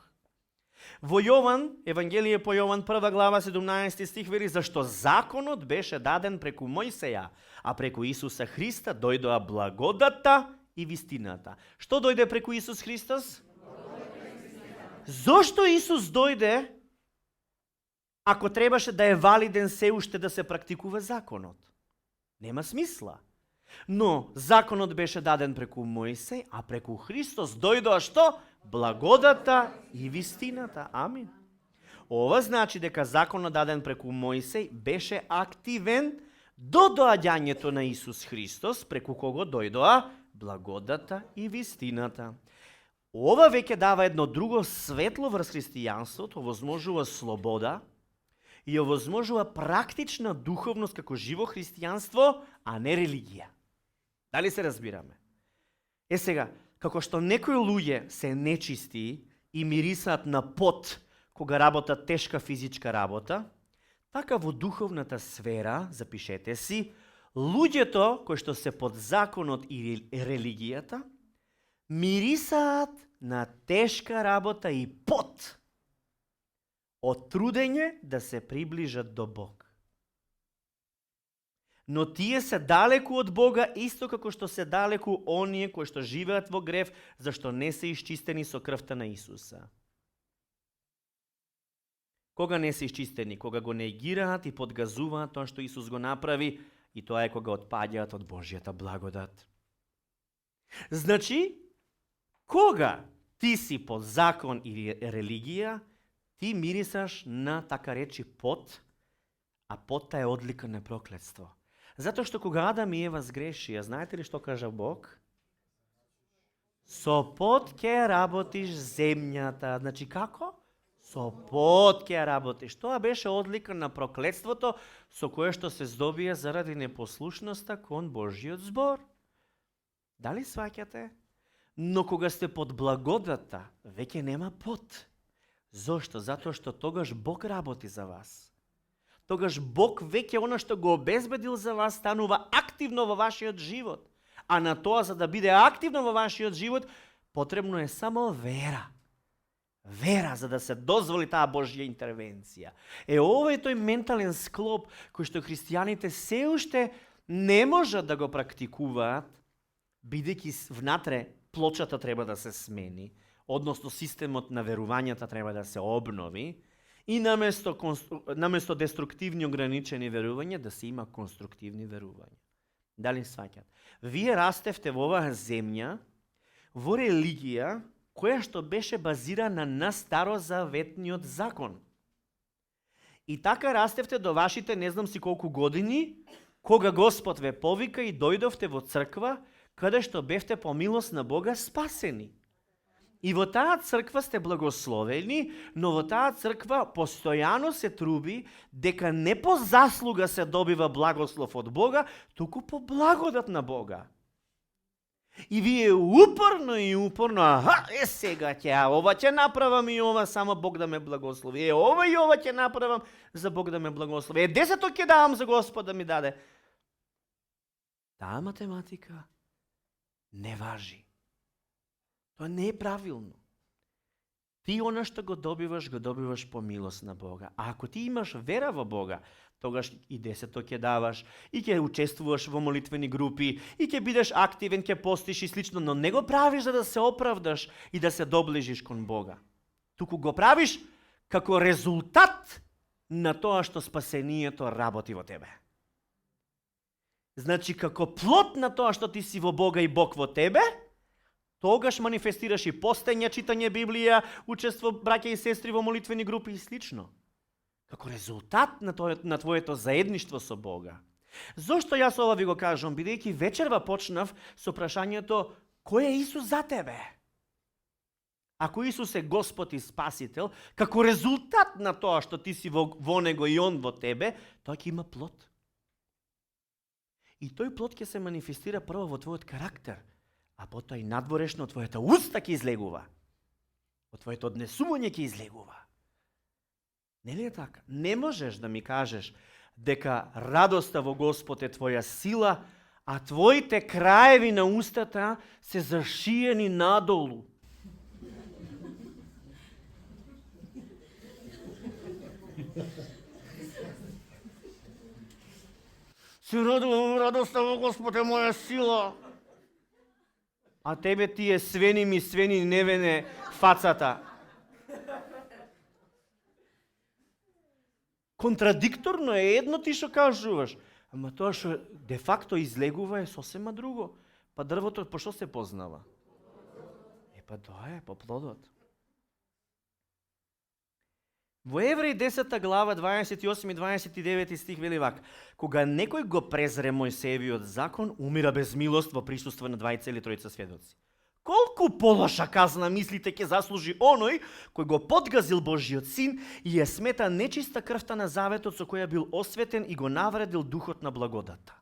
Во Јован, Евангелие по Јован, 1 глава, 17 стих вели, зашто законот беше даден преку Мојсеја, а преку Исуса Христа дојдоа благодата и вистината. Што дојде преку Исус Христос? Зошто Исус дојде, ако требаше да е валиден се уште да се практикува законот? Нема смисла. Но законот беше даден преку Мојсеј, а преку Христос дојдоа што? Благодата и вистината. Амин. Ова значи дека законот даден преку Мојсеј беше активен до доаѓањето на Исус Христос, преку кого дојдоа благодата и вистината. Ова веќе дава едно друго светло врз христијанството, овозможува слобода и овозможува практична духовност како живо христијанство, а не религија. Дали се разбираме? Сега, како што некои луѓе се нечисти и мирисаат на пот кога работат тешка физичка работа, така во духовната сфера, запишете си, луѓето кои што се под законот и религијата, мирисаат на тешка работа и пот од трудење да се приближат до Бог. Но тие се далеку од Бога, исто како што се далеку оние кои што живеат во грев, зашто не се исчистени со крвта на Исуса. Кога не се исчистени? Кога го негираат и подгазуваат тоа што Исус го направи, и тоа е кога отпаѓаат од Божјата благодат. Значи, кога ти си под закон или религија, ти мирисаш на, така речи, пот, а потта е одлика на проклетство. Затоа што кога Адам и Ева сгрешија, знаете ли што кажа Бог? Со пот ќе работиш земјата. Значи како? Со пот ќе работиш. Тоа беше одлика на проклетството со кое што се здобија заради непослушноста кон Божјиот збор. Дали сваќате? Но кога сте под благодата, веќе нема пот. Зошто? Затоа што тогаш Бог работи за вас. Тогаш Бог веќе она што го обезбедил за вас станува активно во вашиот живот. А на тоа, за да биде активно во вашиот живот, потребно е само вера. Вера, за да се дозволи таа Божја интервенција. Ова е тој ментален склоп кој што христијаните се уште не можат да го практикуваат, бидејќи внатре плочата треба да се смени, односно системот на верувањата треба да се обнови, и наместо деструктивни ограничени верувања да се има конструктивни верувања. Дали сваќат? Вие растевте во оваа земја во религија која што беше базирана на старозаветниот закон. И така растевте до вашите не знам си колку години, кога Господ ве повика и дојдовте во црква, каде што бевте по милост на Бога спасени. И во таа црква сте благословени, но во таа црква постојано се труби дека не по заслуга се добива благослов од Бога, туку по благодат на Бога. И вие упорно, сега ќе, ова ќе направам и ова, само Бог да ме благослови. Ова и ова ќе направам за Бог да ме благослови. 10 ќе давам за Господ да ми даде. Таа математика не важи. Тоа не е правилно. Ти она што го добиваш по милост на Бога. А ако ти имаш вера во Бога, тогаш и 10 ќе даваш, и ќе учествуваш во молитвени групи, и ќе бидеш активен, ќе постиш и слично, но не го правиш за да се оправдаш и да се доближиш кон Бога. Туку го правиш како резултат на тоа што спасението работи во тебе. Значи, како плод на тоа што ти си во Бога и Бог во тебе, тогаш манифестираш и постење, читање Библија, учество браќа и сестри во молитвени групи и слично. Како резултат на твоето заедништво со Бога. Зошто јас ова ви го кажам? Бидејќи вечерва почнав со прашањето кој е Исус за тебе? Ако Исус е Господ и Спасител, како резултат на тоа што ти си во него и Он во тебе, тој ќе има плод. И тој плод ќе се манифестира прво во твојот карактер, а потоа и надворешно од твојата уста ќе излегува. Од твоето однесување ќе излегува. Нели е така? Не можеш да ми кажеш дека радоста во Господ е твоја сила, а твоите краеви на устата се зашиени надолу. Се радувам, радоста во Господ е моја сила. А тебе ти е свени ми, свени невене фацата. Контрадикторно е едно ти што кажуваш, ама тоа што де факто излегува е сосема друго. Па дрвото по што се познава? Па тоа е по плодот. Во Евреи 10 глава 28 и 29 стих вели вака: кога некој го презре Мојсеевиот закон, умира без милост во присуство на двајца или тројца сведоци. Колку полоша казна мислите ќе заслужи оној кој го подгазил Божиот син и ја смета нечиста крвта на заветот со која бил осветен и го навредил духот на благодата?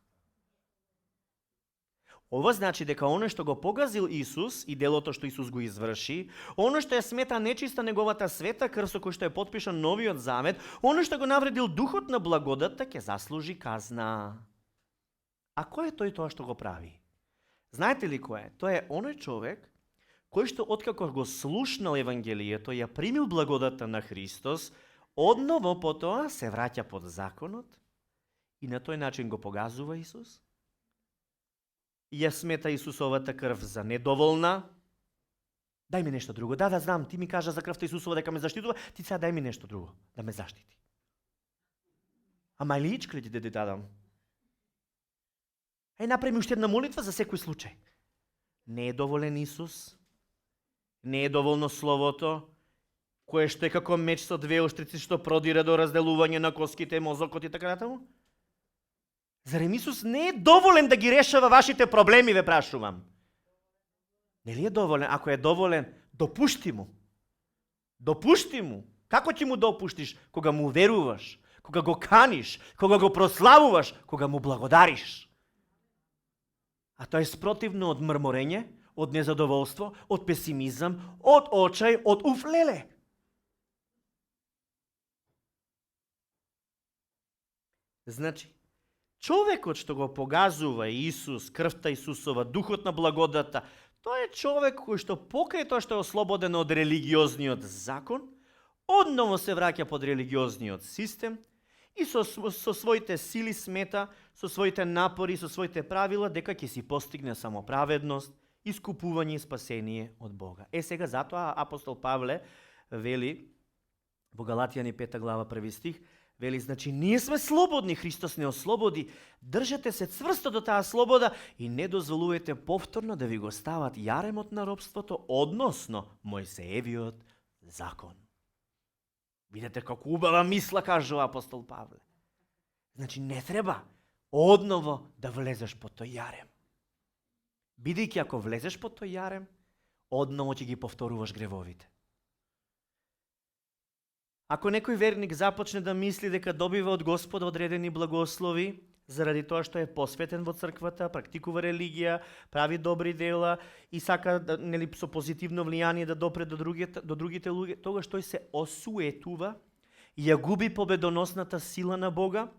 Ова значи дека оној што го погазил Исус и делото што Исус го изврши, оној што ја смета нечиста неговата света крв со кој што е потпишан новиот завет, оној што го навредил духот на благодата ќе заслужи казна. А кој е тој тоа што го прави? Знаете ли кој е? Тој е оној човек кој што откако го слушнал Евангелието, ја примил благодата на Христос, одново потоа се враќа под законот и на тој начин го погазува Исус. Ја смета Исусовата крв за недоволна. Дај ми нешто друго. Да, знам, ти ми кажа за крвта Исусова дека ме заштитува, ти сега дај ми нешто друго да ме заштити. Ама или ичкли ти да дадам? Направи уште една молитва за секој случај. Не е доволен Исус, не е доволно Словото, кое што е како меч со две острици што продира до разделување на коските, мозокот и така натаму? Зарем Исус не е доволен да ги решава вашите проблеми, ве прашувам? Нели е доволен? Ако е доволен, допушти му. Допушти му. Како ќе му допуштиш? Кога му веруваш, кога го каниш, кога го прославуваш, кога му благодариш. А тоа е спротивно од мрморење, од незадоволство, од песимизам, од очај, од уфлеле. Значи, човекот што го погазува Исус, крвта Исусова, духот на благодата, тоа е човек кој што покрај тоа што е ослободен од религиозниот закон, одново се враќа под религиозниот систем и со своите сили смета, со своите напори, со своите правила, дека ќе си постигне самоправедност, искупување и спасение од Бога. Сега затоа апостол Павле вели во Галатјани 5 глава 1 стих, вели, значи, ние сме слободни, Христос не ослободи, држете се цврсто до таа слобода и не дозволувате повторно да ви го стават јаремот на робството, односно Мојсеевиот закон. Видете како убава мисла, кажува апостол Павле. Значи, не треба одново да влезеш под тој јарем. Бидејќи ако влезеш под тој јарем, одново ќе ги повторуваш гревовите. Ако некој верник започне да мисли дека добива од Господа одредени благослови, заради тоа што е посветен во црквата, практикува религија, прави добри дела и сака нели со позитивно влијание да допре до другите луѓе, тогаш тој се осуетува и ја губи победоносната сила на Бога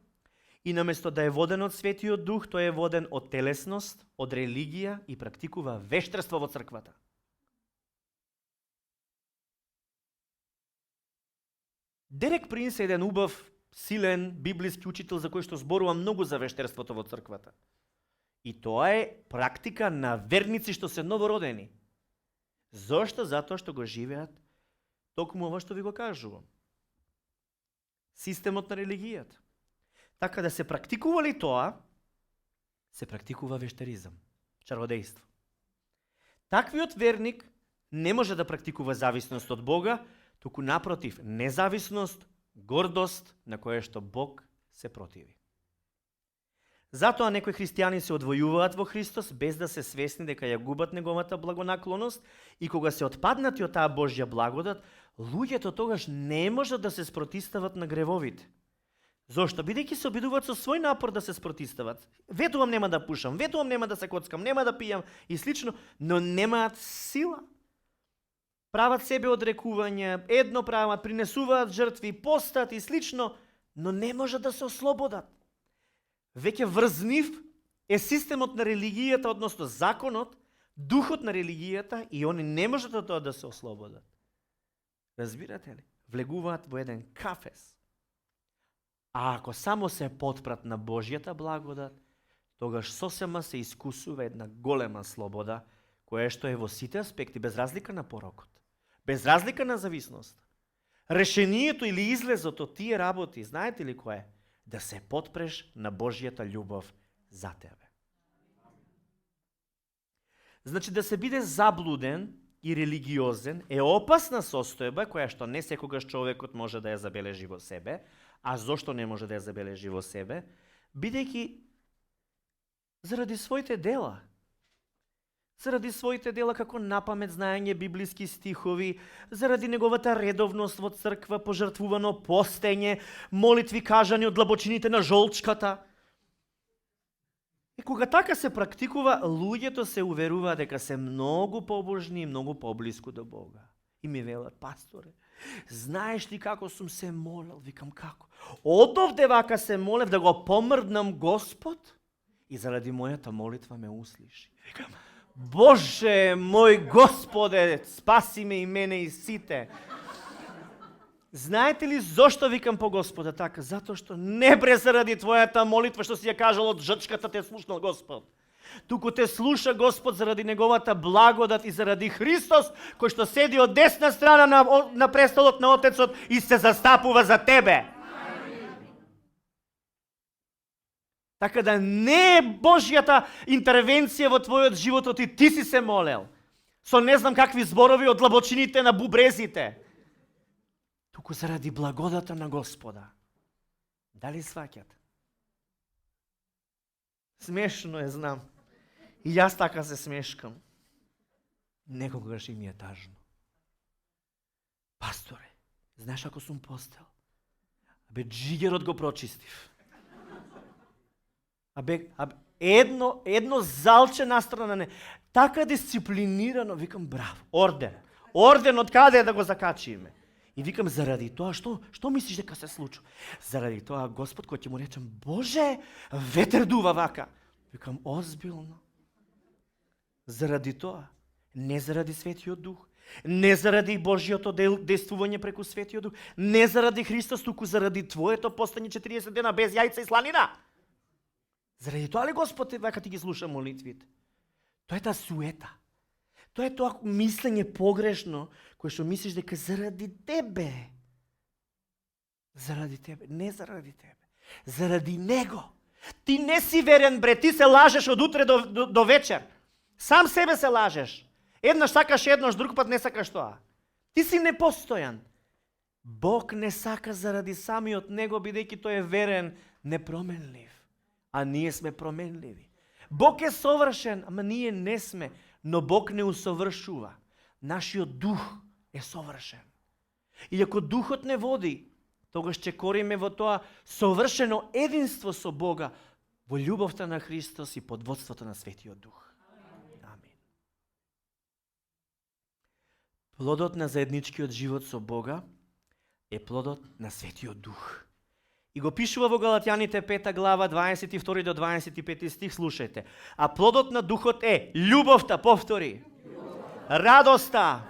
и наместо да е воден од Светиот Дух, тој е воден од телесност, од религија и практикува вештерство во црквата. Дерек Принс е еден убав, силен библиски учител за кој што зборува многу за вештерството во црквата. И тоа е практика на верници што се новородени. Зошто? Затоа што го живеат токму ова што ви го кажувам. Системот на религијата. Така да се практикува ли тоа, се практикува вештеризам, чародејство. Таквиот верник не може да практикува зависност од Бога, туку напротив, независност, гордост на која што Бог се противи. Затоа некои христијани се одвојуваат во Христос без да се свесни дека ја губат неговата благонаклоност и кога се отпаднати од таа Божја благодат, луѓето тогаш не можат да се спротистават на гревовите. Зошто? Бидејќи се обидуваат со свој напор да се спротистават. Ветувам нема да пушам, ветувам нема да се коцкам, нема да пијам и слично, но немаат сила. Прават себе одрекување, едно прават, принесуваат жртви, постат и слично, но не можат да се ослободат. Веќе врз нив е системот на религијата, односно законот, духот на религијата и они не можат од тоа да се ослободат. Разбирате ли? Влегуваат во еден кафес. А ако само се потпрат на Божјата благодат, тогаш сосема се искусува една голема слобода, која што е во сите аспекти, без разлика на порокот, без разлика на зависност. Решението или излезот од тие работи, знаете ли кое? Да се потпреш на Божјата љубов за тебе. Значи да се биде заблуден и религиозен е опасна состојба која што не секогаш човекот може да ја забележи во себе. А зошто не може да ја забележи во себе? Бидејќи заради своите дела. Заради своите дела како напамет знаење библиски стихови, заради неговата редовност во црква, пожртвувано постење, молитви кажани од длабочините на жолчката. И кога така се практикува, луѓето се уверуваат дека се многу побожни и многу поблиску до Бога. И ми велат, пасторе, знаеш ли како сум се молел? Викам, како? Одовде вака се молев да го помрднам Господ и заради мојата молитва ме услиши. Викам, Боже мој Господе, спаси ме и мене и сите. Знаете ли зошто викам по Господа така? Затоа што не бре заради твојата молитва што си ја кажал од жрчката те слушнал Господ. Туку те слуша Господ заради неговата благодат и заради Христос, кој што седи од десна страна на престолот на Отецот и се застапува за тебе. Така да не е Божјата интервенција во твојот живот и ти си се молел. Со не знам какви зборови од длабочините на бубрезите. Туку заради благодата на Господа. Дали сваќате? Смешно е, знам. И јас така се смешкам. Некогаш и ми е тажно. Пасторе, знаеш ако сум постел? Абе, джигерот го прочистив. Едно залче настрана не. Така дисциплинирано, викам, браво, орден. Орден од каде да го закачиме? И викам, заради тоа, што мислиш дека се случува? Заради тоа, Господ, кој ќе му речем, Боже, ветер дува вака. Викам, озбилно. Заради тоа, не заради Светиот Дух, не заради Божјото действување преку Светиот Дух, не заради Христос, туку заради твоето постање 40 дена без јајца и сланина. Заради тоа ли Господ вака ти ги слуша молитвите? Тоа е таа суета. Тоа е тоа мислење погрешно, кое што мислиш дека заради тебе. Заради тебе, не заради тебе. Заради Него. Ти не си верен, бре, ти се лажеш од утре до вечер. Сам себе се лажеш. Еднаш сакаш еднаш, друг пат не сакаш тоа. Ти си непостојан. Бог не сака заради самиот Него, бидејќи тој е верен, непроменлив. А ние сме променливи. Бог е совршен, ама ние не сме. Но Бог не усовршува. Нашиот дух е совршен. И ако духот не води, тогаш ќе кориме во тоа совршено единство со Бога, во љубовта на Христос и под водството на Светиот Дух. Амин. Плодот на заедничкиот живот со Бога е плодот на Светиот Дух. И го пишува во Галатјаните 5 глава 22 до 25 стих, слушајте. А плодот на Духот е љубовта, повтори, радоста,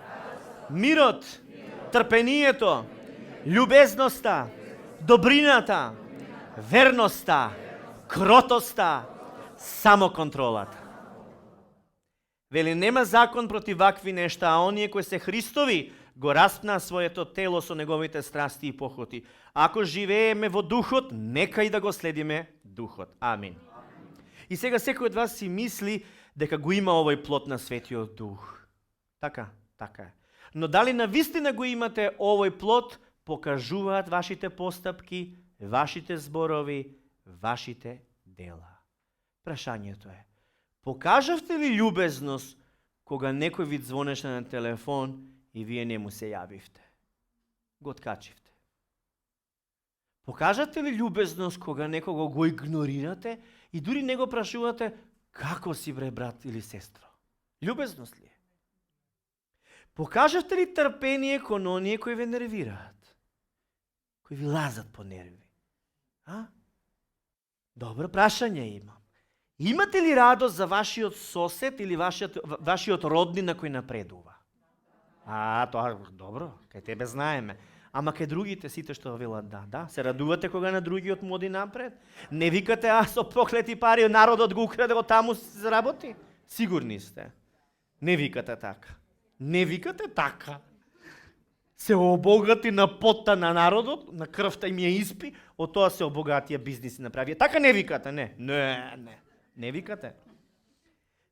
мирот, трпението, љубезноста, добрината, верноста, кротоста, самоконтролата. Вели, нема закон против вакви нешта, а оние кои се Христови го распна своето тело со неговите страсти и похоти. Ако живееме во Духот, нека и да го следиме Духот. Амин. И сега секој од вас си мисли дека го има овој плод на Светиот Дух. Така е. Но дали навистина го имате овој плод, покажуваат вашите постапки, вашите зборови, вашите дела. Прашањето е, покажавте ли љубезност кога некој ви звонеше на телефон и вие не му се јавивте? Го откачивте. Покажате ли љубезност кога некого го игнорирате и дури не го прашувате како си бре брат или сестро? Љубезност ли е? Покажете ли трпение кон оние кои ве нервираат? Кои ви лазат по нерви? Добро прашање имам. Имате ли радост за вашиот сосед или вашиот роднина кој напредува? Тоа добро, кај тебе знаеме. Ама кај другите сите што велат да. Се радувате кога на другиот му оди напред? Не викате, со проклети пари народот го украде, од таму се заработи? Сигурни сте. Не викате така. Не викате така. Се обогати на потта на народот, на крвта им ја испи, од тоа се обогатија бизниси направија. Така не викате, не. Не викате.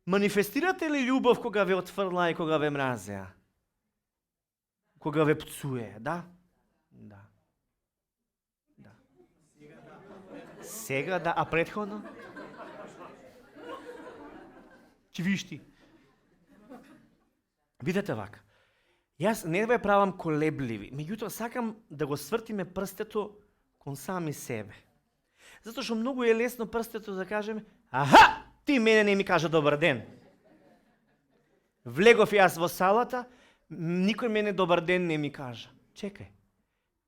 Манифестирате ли љубов кога ве отфрла и кога ве мразеа? Кога ве пцуе, да? Да. Сега да, а претходно? Вишти. Видете вака. Јас не ве правам колебливи, меѓутоа сакам да го свртиме прстето кон сами себе. Затоа што многу е лесно прстето да кажеме, ти мене не ми кажа добар ден. Влегов јас во салата, никој мене добар ден не ми кажа. Чекај,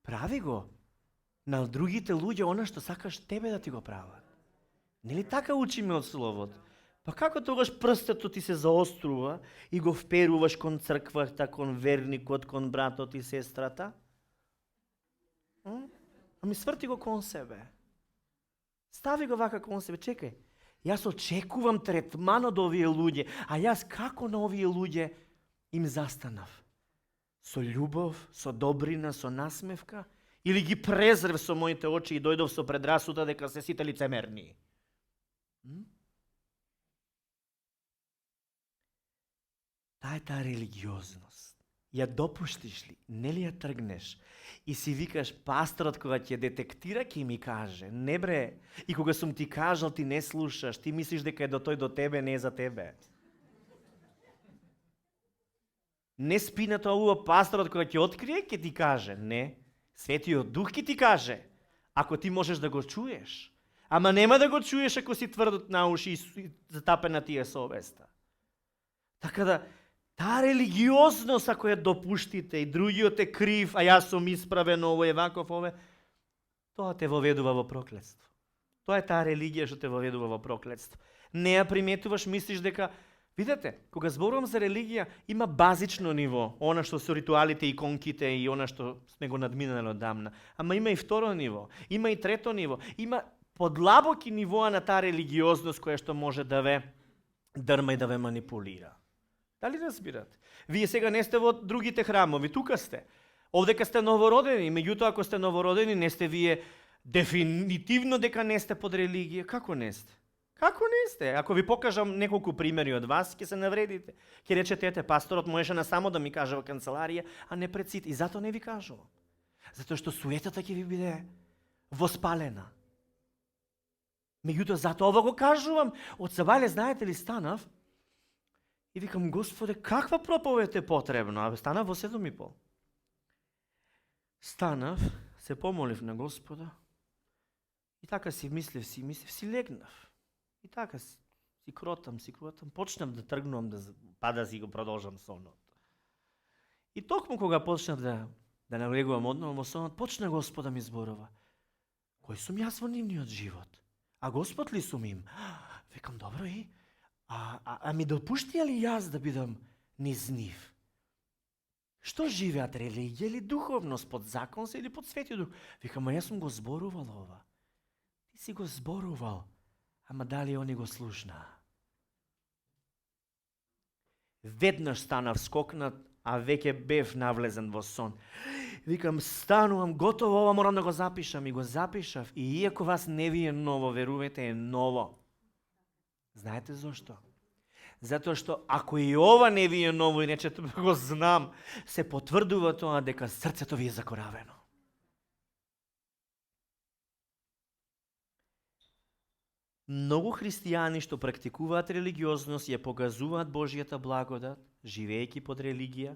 прави го на другите луѓе она што сакаш тебе да ти го прават. Нели така учиме од Словото? Па како тогаш прстето ти се заострува и го вперуваш кон црквата, кон верникот, кон братот и сестрата? Ами сврти го кон себе. Стави го вака кон себе, чекај. Јас очекувам третман од овие луѓе, а јас како на овие луѓе им застанав? Со љубов, со добрина, со насмевка? Или ги презрев со моите очи и дојдов со предрасуда дека се сите лицемерни? Таа е таа религиозност. Ја допуштиш ли? Не ли ја тргнеш? И си викаш, пасторот кога ќе детектира, ќе ми каже. Не бре, и кога сум ти кажал, ти не слушаш, ти мислиш дека е тој до тебе, не е за тебе. Не спи на тоа, пасторот кога ќе открие, ќе ти каже. Не, Светиот Дух ќе ти каже, ако ти можеш да го чуеш. Ама нема да го чуеш ако си тврдот на уши и затапена ти е совеста. Така да, таа религиозност, ако ја допуштите и другиот е крив, а јас сум исправен, ово е ваков, ове, тоа те воведува во проклетство. Тоа е таа религија што те воведува во проклетство. Не ја приметуваш, мислиш дека, видете, кога зборувам за религија, има базично ниво, она што се ритуалите, иконките и она што сме го надминали одамна. Ама има и второ ниво, има и трето ниво, има подлабоки нивоа на таа религиозност која што може да ве дрма и да ве манипулира. Дали разбирате? Вие сега не сте во другите храмови, тука сте. Овдека сте новородени, меѓутоа ако сте новородени, не сте вие дефинитивно дека не сте под религија. Како не сте? Како не сте? Ако ви покажам неколку примери од вас, ќе се навредите. Ќе речете, ете, пасторот можеше на само да ми каже во канцеларија, а не пред сите. И затоа не ви кажувам. Затоа што суетата ќе ви биде воспалена. Меѓутоа, затоа ова го кажувам. Од Сабајле, знаете ли, станав и викам, Господе, каква проповед е потребна? А станав во 7:30. Станав, се помолив на Господа и така си мислев, си легнав. И така си кротам, почнав да тргнувам, да си го продолжам сонот. И токму кога почнав да налегувам одново во сонот, почна Господа ми зборува. Кој сум јас во нивниот живот? А Господ ли сум им? Викам, добро и? А ми допуштија ли јас да бидам низ нив? Што живеат, религија или духовност, под закон се или под Светиот Дух? Викам, јас сум го зборувал ова. Ти си го зборувал, ама дали они го слушнаа? Веднаш станав скокнат, а веќе бев навлезен во сон. Викам, станувам, готово, ова морам да го запишам. И го запишав. И иако вас не ви е ново, верувате, е ново. Знаете зошто? Затоа што ако и ова не ви е ново и нечето го знам, се потврдува тоа дека срцето ви е закоравено. Многу христијани што практикуваат религиозност ја покажуваат Божјата благодат, живеејќи под религија,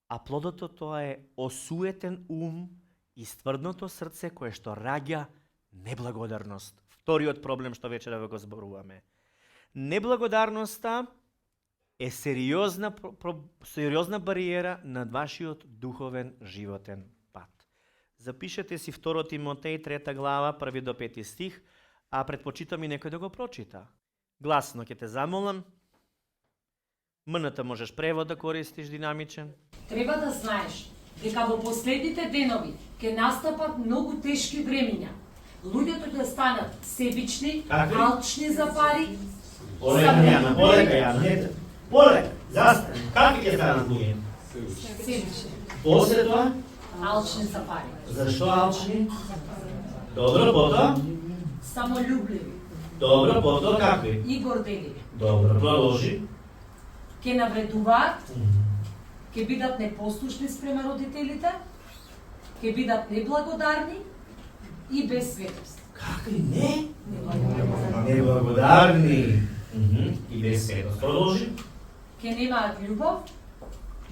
а плодот од тоа е осуетен ум и стврдното срце кое што раѓа неблагодарност. Вториот проблем што вечера го зборуваме. Неблагодарноста е сериозна бариера над вашиот духовен животен пат. Запишете си 2 Тимотеј 3 глава, 1 до 5 стих, а предпочитам и некој да го прочита. Гласно ќе те замолам. Мната можеш превод да користиш динамичен. Треба да знаеш дека во последните денови ќе настапат многу тешки времиња. Луѓето ќе станат себични, алчни за пари. Полека, застани. Какви ќе станат луѓе? Себични, После тоа? алчни за пари. Зашто алчни? Добро, потоа? Самолюбливи Добро, потоа какви? и горделиви. Добро, продолжи. Ќе навредуваат, ќе бидат непослушни спрема родителите, ќе бидат неблагодарни и без светост. Какви не? Неблагодарни. Неблагодарни. И без светост. Продолжи. Ќе немаат љубов,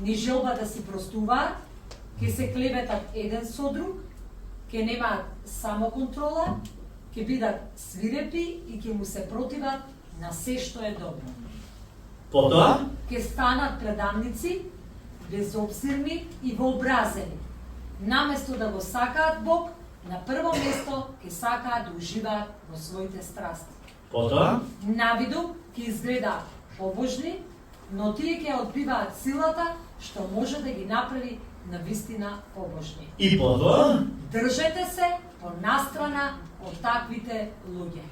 ни желба да си простуваат, ќе се клеветат еден со друг, ќе немаат самоконтрола, ќе бидат свирепи и ќе му се противат на се што е добро. Потоа? Ќе станат предамници, безобзирни и вообразени. Наместо да го сакаат Бог, на прво место ќе сакаат да уживаат во своите страсти. Потоа? Навиду ќе изгледаат побожни, но тие ќе одбиваат силата што може да ги направи навистина побожни. И потоа? Држете се понастрана од таквите луѓе.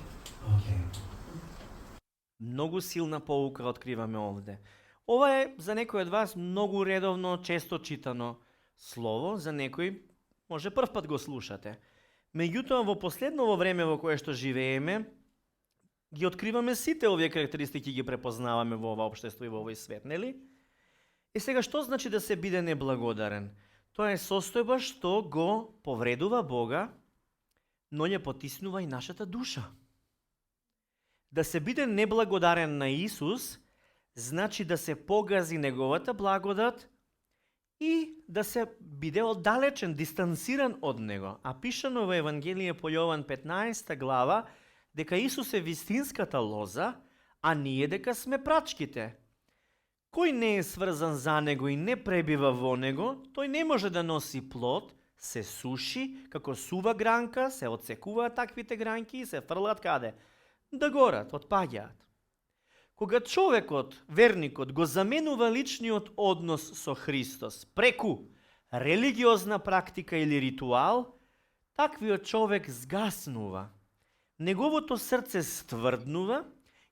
Многу силна поука откриваме овде. Ова е за некој од вас многу редовно, често читано слово, за некој може прв пат го слушате. Меѓутоа, во последново време во кое што живееме, ги откриваме сите овие карактеристики, ги препознаваме во ова општество и во овој свет, нели? И сега, што значи да се биде неблагодарен? Тоа е состојба што го повредува Бога, но ја потиснува и нашата душа. Да се биде неблагодарен на Исус, значи да се погази неговата благодат и да се биде оддалечен, дистансиран од него. А пишано во Евангелие по Јован 15 глава, дека Исус е вистинската лоза, а ние дека сме прачките. Кој не е сврзан за него и не пребива во него, тој не може да носи плод, се суши, како сува гранка, се отсекуваат таквите гранки и се фрлат каде? Да горат, отпаѓаат. Кога човекот, верникот, го заменува личниот однос со Христос преку религиозна практика или ритуал, таквиот човек згаснува. Неговото срце стврднува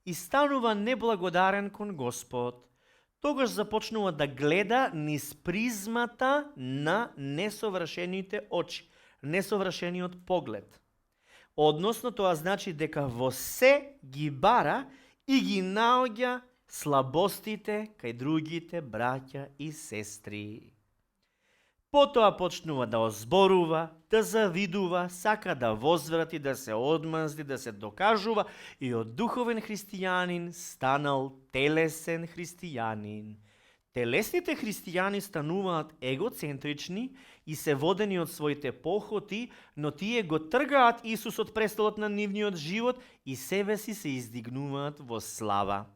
и станува неблагодарен кон Господ. Тогаш започнува да гледа низ призмата на несовршените очи, несовршениот поглед. Односно, тоа значи дека во се ги бара и ги наоѓа слабостите кај другите браќа и сестри. Потоа почнува да озборува, да завидува, сака да возврати, да се одмазди, да се докажува и од духовен христијанин станал телесен христијанин. Телесните христијани стануваат егоцентрични и се водени од своите похоти, но тие го тргаат Исус од престолот на нивниот живот и себе си се издигнуваат во слава.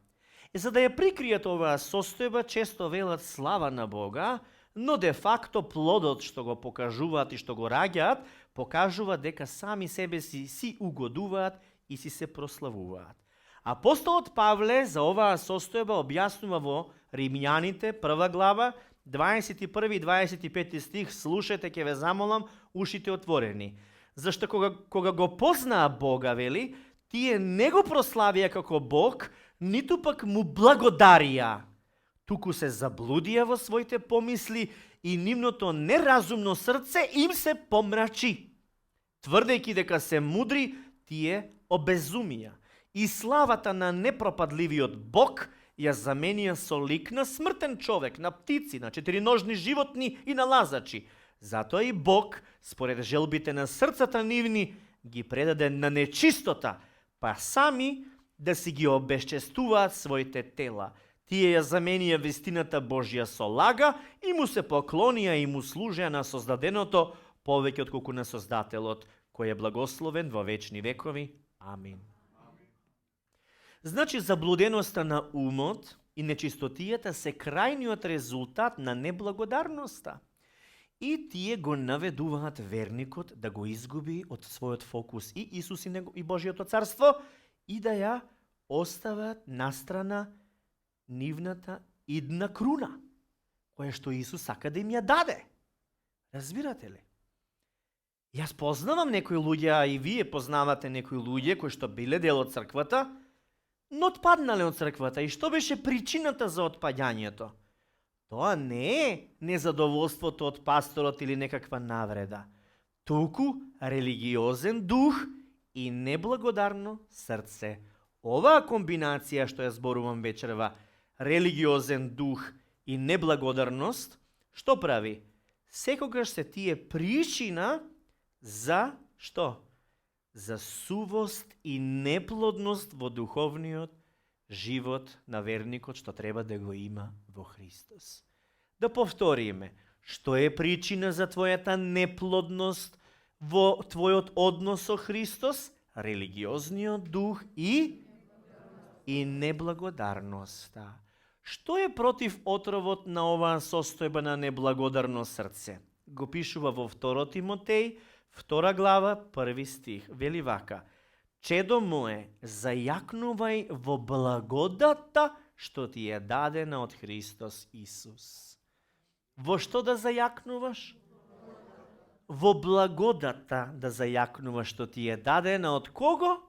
За да ја прикријат оваа состојба, често велат слава на Бога, но де факто плодот што го покажуваат и што го раѓаат, покажува дека сами себе си угодуваат и си се прославуваат. Апостолот Павле за оваа состојба објаснува во Римјаните, 1 глава, 21 и 25 стих, слушате, ќе ве замолам, ушите отворени. Зашто кога го познаа Бога, вели, тие не го прославија како Бог, ниту пак му благодарија, туку се заблудија во своите помисли и нивното неразумно срце им се помрачи. Тврдејќи дека се мудри, тие обезумија. И славата на непропадливиот Бог ја заменија со лик на смртен човек, на птици, на четириножни животни и на лазачи. Затоа и Бог, според желбите на срцата нивни, ги предаде на нечистота, па сами да си ги обесчестуваат своите тела. Тие ја заменија вистината Божја со лага и му се поклонија и му служеа на создаденото повеќе отколку на Создателот, кој е благословен во вечни векови. Амин. Значи, заблуденоста на умот и нечистотијата се крајниот резултат на неблагодарноста. И тие го наведуваат верникот да го изгуби од својот фокус и Исус и Божиото царство и да ја остават настрана нивната идна круна, која што Исус сака да им ја даде. Разбирате ли? Јас познавам некои луѓе, а и вие познавате некои луѓе кои што биле дел од црквата, но отпаднале од црквата. И што беше причината за отпаѓањето? Тоа не е незадоволството од пасторот или некаква навреда, туку религиозен дух и неблагодарно срце. Оваа комбинација што ја зборувам вечерва, религиозен дух и неблагодарност, што прави? Секогаш се тие причина за што? За сувост и неплодност во духовниот живот на верникот што треба да го има во Христос. Да повториме, што е причина за твојата неплодност во твојот однос со Христос? Религиозниот дух и неблагодарноста. Што е против отровот на оваа состојба на неблагодарно срце? Го пишува во 2 Тимотеј, 2 глава, 1 стих. Вели вака: Чедо мое, зајакнувај во благодата што ти е дадена од Христос Исус. Во што да зајакнуваш? Во благодата да зајакнуваш што ти е дадена од кого?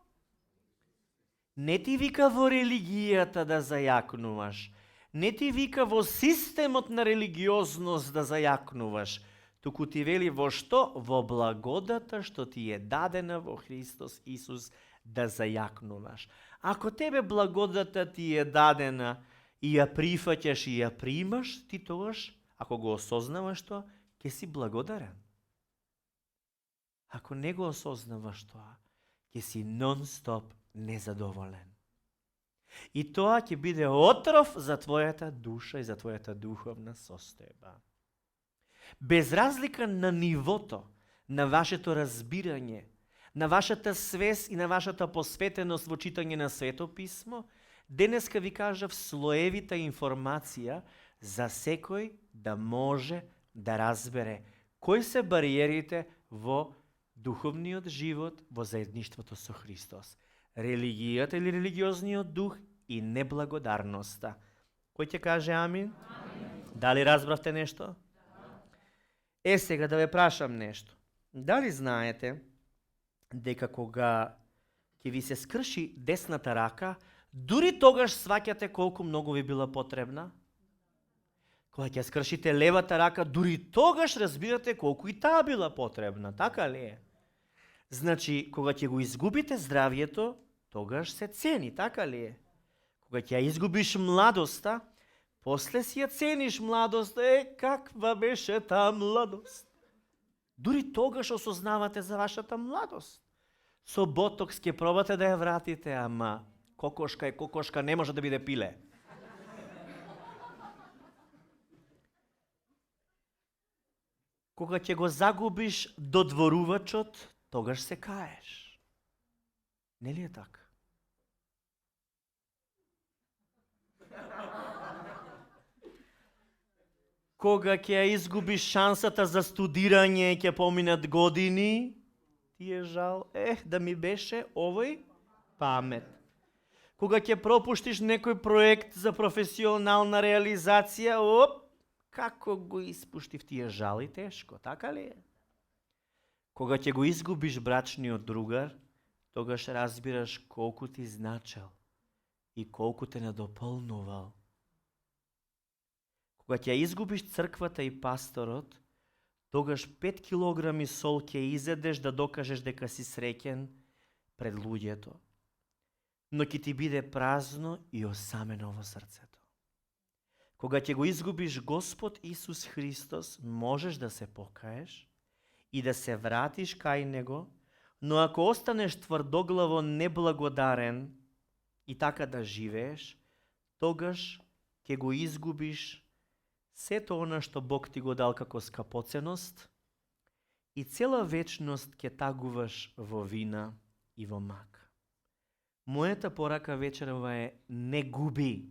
Не ти вика во религијата да зајакнуваш. Не ти вика во системот на религиозност да зајакнуваш. Туку ти вели во што? Во благодата што ти е дадена во Христос Исус да зајакнуваш. Ако тебе благодата ти е дадена и ја прифаќаш и ја примаш, ти тогаш, ако го осознаваш тоа, ќе си благодарен. Ако не го осознаваш тоа, ќе си нон-стоп незадоволен. И тоа ќе биде отров за твојата душа и за твојата духовна состојба. Без разлика на нивото, на вашето разбирање, на вашата свест и на вашата посветеност во читање на Свето писмо, денеска ви кажав слоевита информација за секој да може да разбере кои се бариерите во духовниот живот, во заедништвото со Христос. Религијата или религиозниот дух и неблагодарноста. Кој ќе каже амин? Амин. Дали разбравте нешто? Да. Сега да ве прашам нешто. Дали знаете дека кога ќе ви се скрши десната рака, дури тогаш сваќате колку многу ви била потребна? Кога ќе скршите левата рака, дури тогаш разбирате колку и таа била потребна, така ли е? Значи, кога ќе го изгубите здравието, тогаш се цени, така ли е? Кога ќе ја изгубиш младоста, после си ја цениш младост, каква беше таа младост? Дури тогаш осознавате за вашата младост. Со ботокс ќе пробате да ја вратите, ама кокошка е кокошка, не може да биде пиле. Кога ќе го загубиш додворувачот, тогаш се каеш. Нели е така? Кога ќе ја изгубиш шансата за студирање и ќе поминат години, ти е жал, да ми беше овој памет. Кога ќе пропуштиш некој проект за професионална реализација, како го испуштив, ти е жал и тешко, така ли е? Кога ќе го изгубиш брачниот другар, тогаш разбираш колку ти значел и колку те надополнувал. Кога ќе изгубиш црквата и пасторот, тогаш 5 килограми сол ќе изедеш да докажеш дека си среќен пред луѓето. Но ќе ти биде празно и осамено во срцето. Кога ќе го изгубиш Господ Исус Христос, можеш да се покаеш и да се вратиш кај Него, но ако останеш тврдоглаво неблагодарен и така да живееш, тогаш ќе го изгубиш сето она што Бог ти го дал како скапоценост и цела вечност ќе тагуваш во вина и во мак. Мојата порака вечерова е: не губи,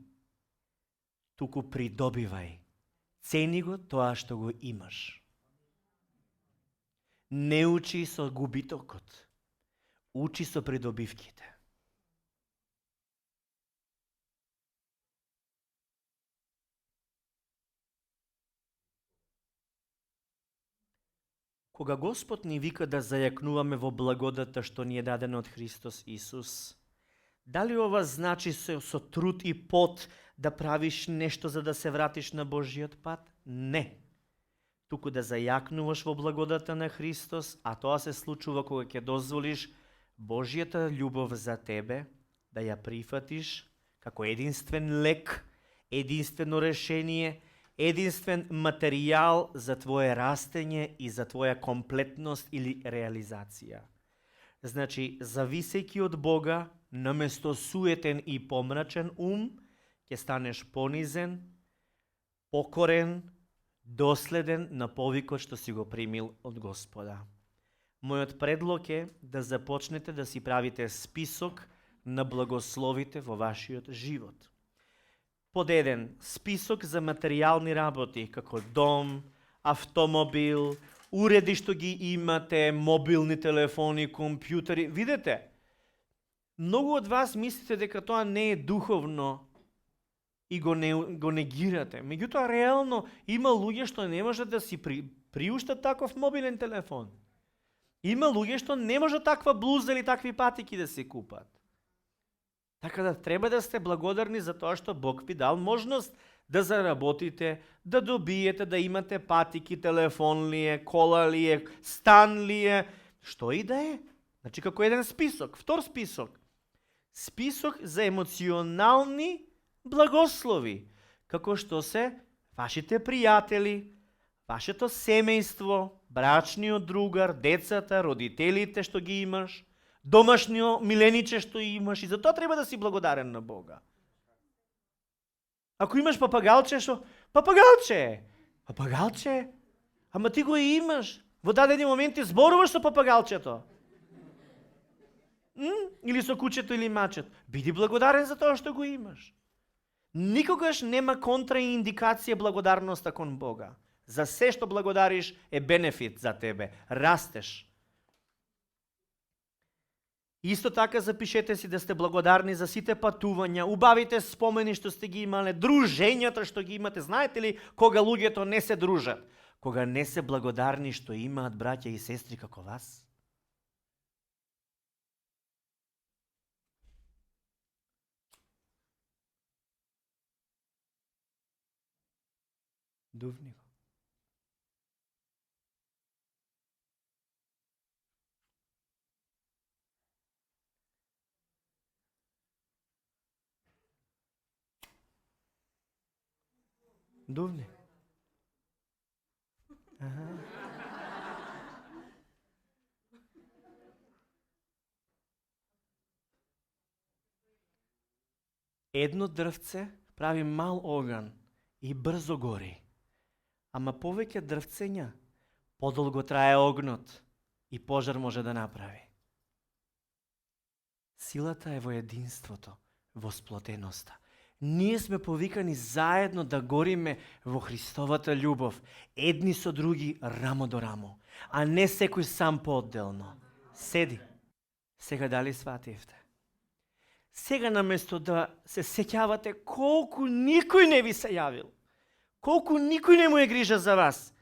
туку придобивај. Цени го тоа што го имаш. Не учи со губитокот, учи со придобивките. Кога Господ ни вика да зајакнуваме во благодата што ни е дадена од Христос Исус, дали ова значи со труд и пот да правиш нешто за да се вратиш на Божиот пат? Не. Туку да зајакнуваш во благодата на Христос, а тоа се случува кога ќе дозволиш Божијата љубов за тебе да ја прифатиш како единствен лек, единствено решение, единствен материјал за твое растење и за твоја комплетност или реализација. Значи, зависејќи од Бога, наместо суетен и помрачен ум, ќе станеш понизен, покорен, доследен на повикот што си го примил од Господа. Мојот предлог е да започнете да си правите список на благословите во вашиот живот. Под 1, список за материјални работи, како дом, автомобил, уреди што ги имате, мобилни телефони, компјутери. Видете, многу од вас мислите дека тоа не е духовно и го негирате. Меѓутоа, реално има луѓе што не можат да си приуштат таков мобилен телефон. Има луѓе што не можат таква блуза или такви патики да се купат. Така да треба да сте благодарни за тоа што Бог ви дал можност да заработите, да добиете, да имате патики, телефон ли е, кола ли е, стан ли е, што и да е. Значи како еден список. Втор список. Список за емоционални благослови, како што се вашите пријатели, вашето семејство, брачниот другар, децата, родителите што ги имаш, домашнио милениче што имаш, и за тоа треба да си благодарен на Бога. Ако имаш папагалче, што? Папагалче! Папагалче? Ама ти го имаш. Во дадени моменти зборуваш со папагалчето. Или со кучето или мачето. Биди благодарен за тоа што го имаш. Никогаш нема контраиндикација благодарноста кон Бога. За се што благодариш е бенефит за тебе. Растеш. Исто така запишете си да сте благодарни за сите патувања, убавите спомени што сте ги имале, дружењата што ги имате. Знаете ли кога луѓето не се дружат? Кога не се благодарни што имаат браќа и сестри како вас? Дувни го. Дувни. Едно дрвце прави мал оган и брзо гори. Ама повеќе дрвцења, подолго трае огнот и пожар може да направи. Силата е во единството, во сплотеноста. Ние сме повикани заедно да гориме во Христовата љубов, едни со други, рамо до рамо, а не секој сам поотделно. Седи. Сега дали свативте? Сега наместо да се сеќавате колку никој не ви се јавил, колку никој не му е грижа за вас,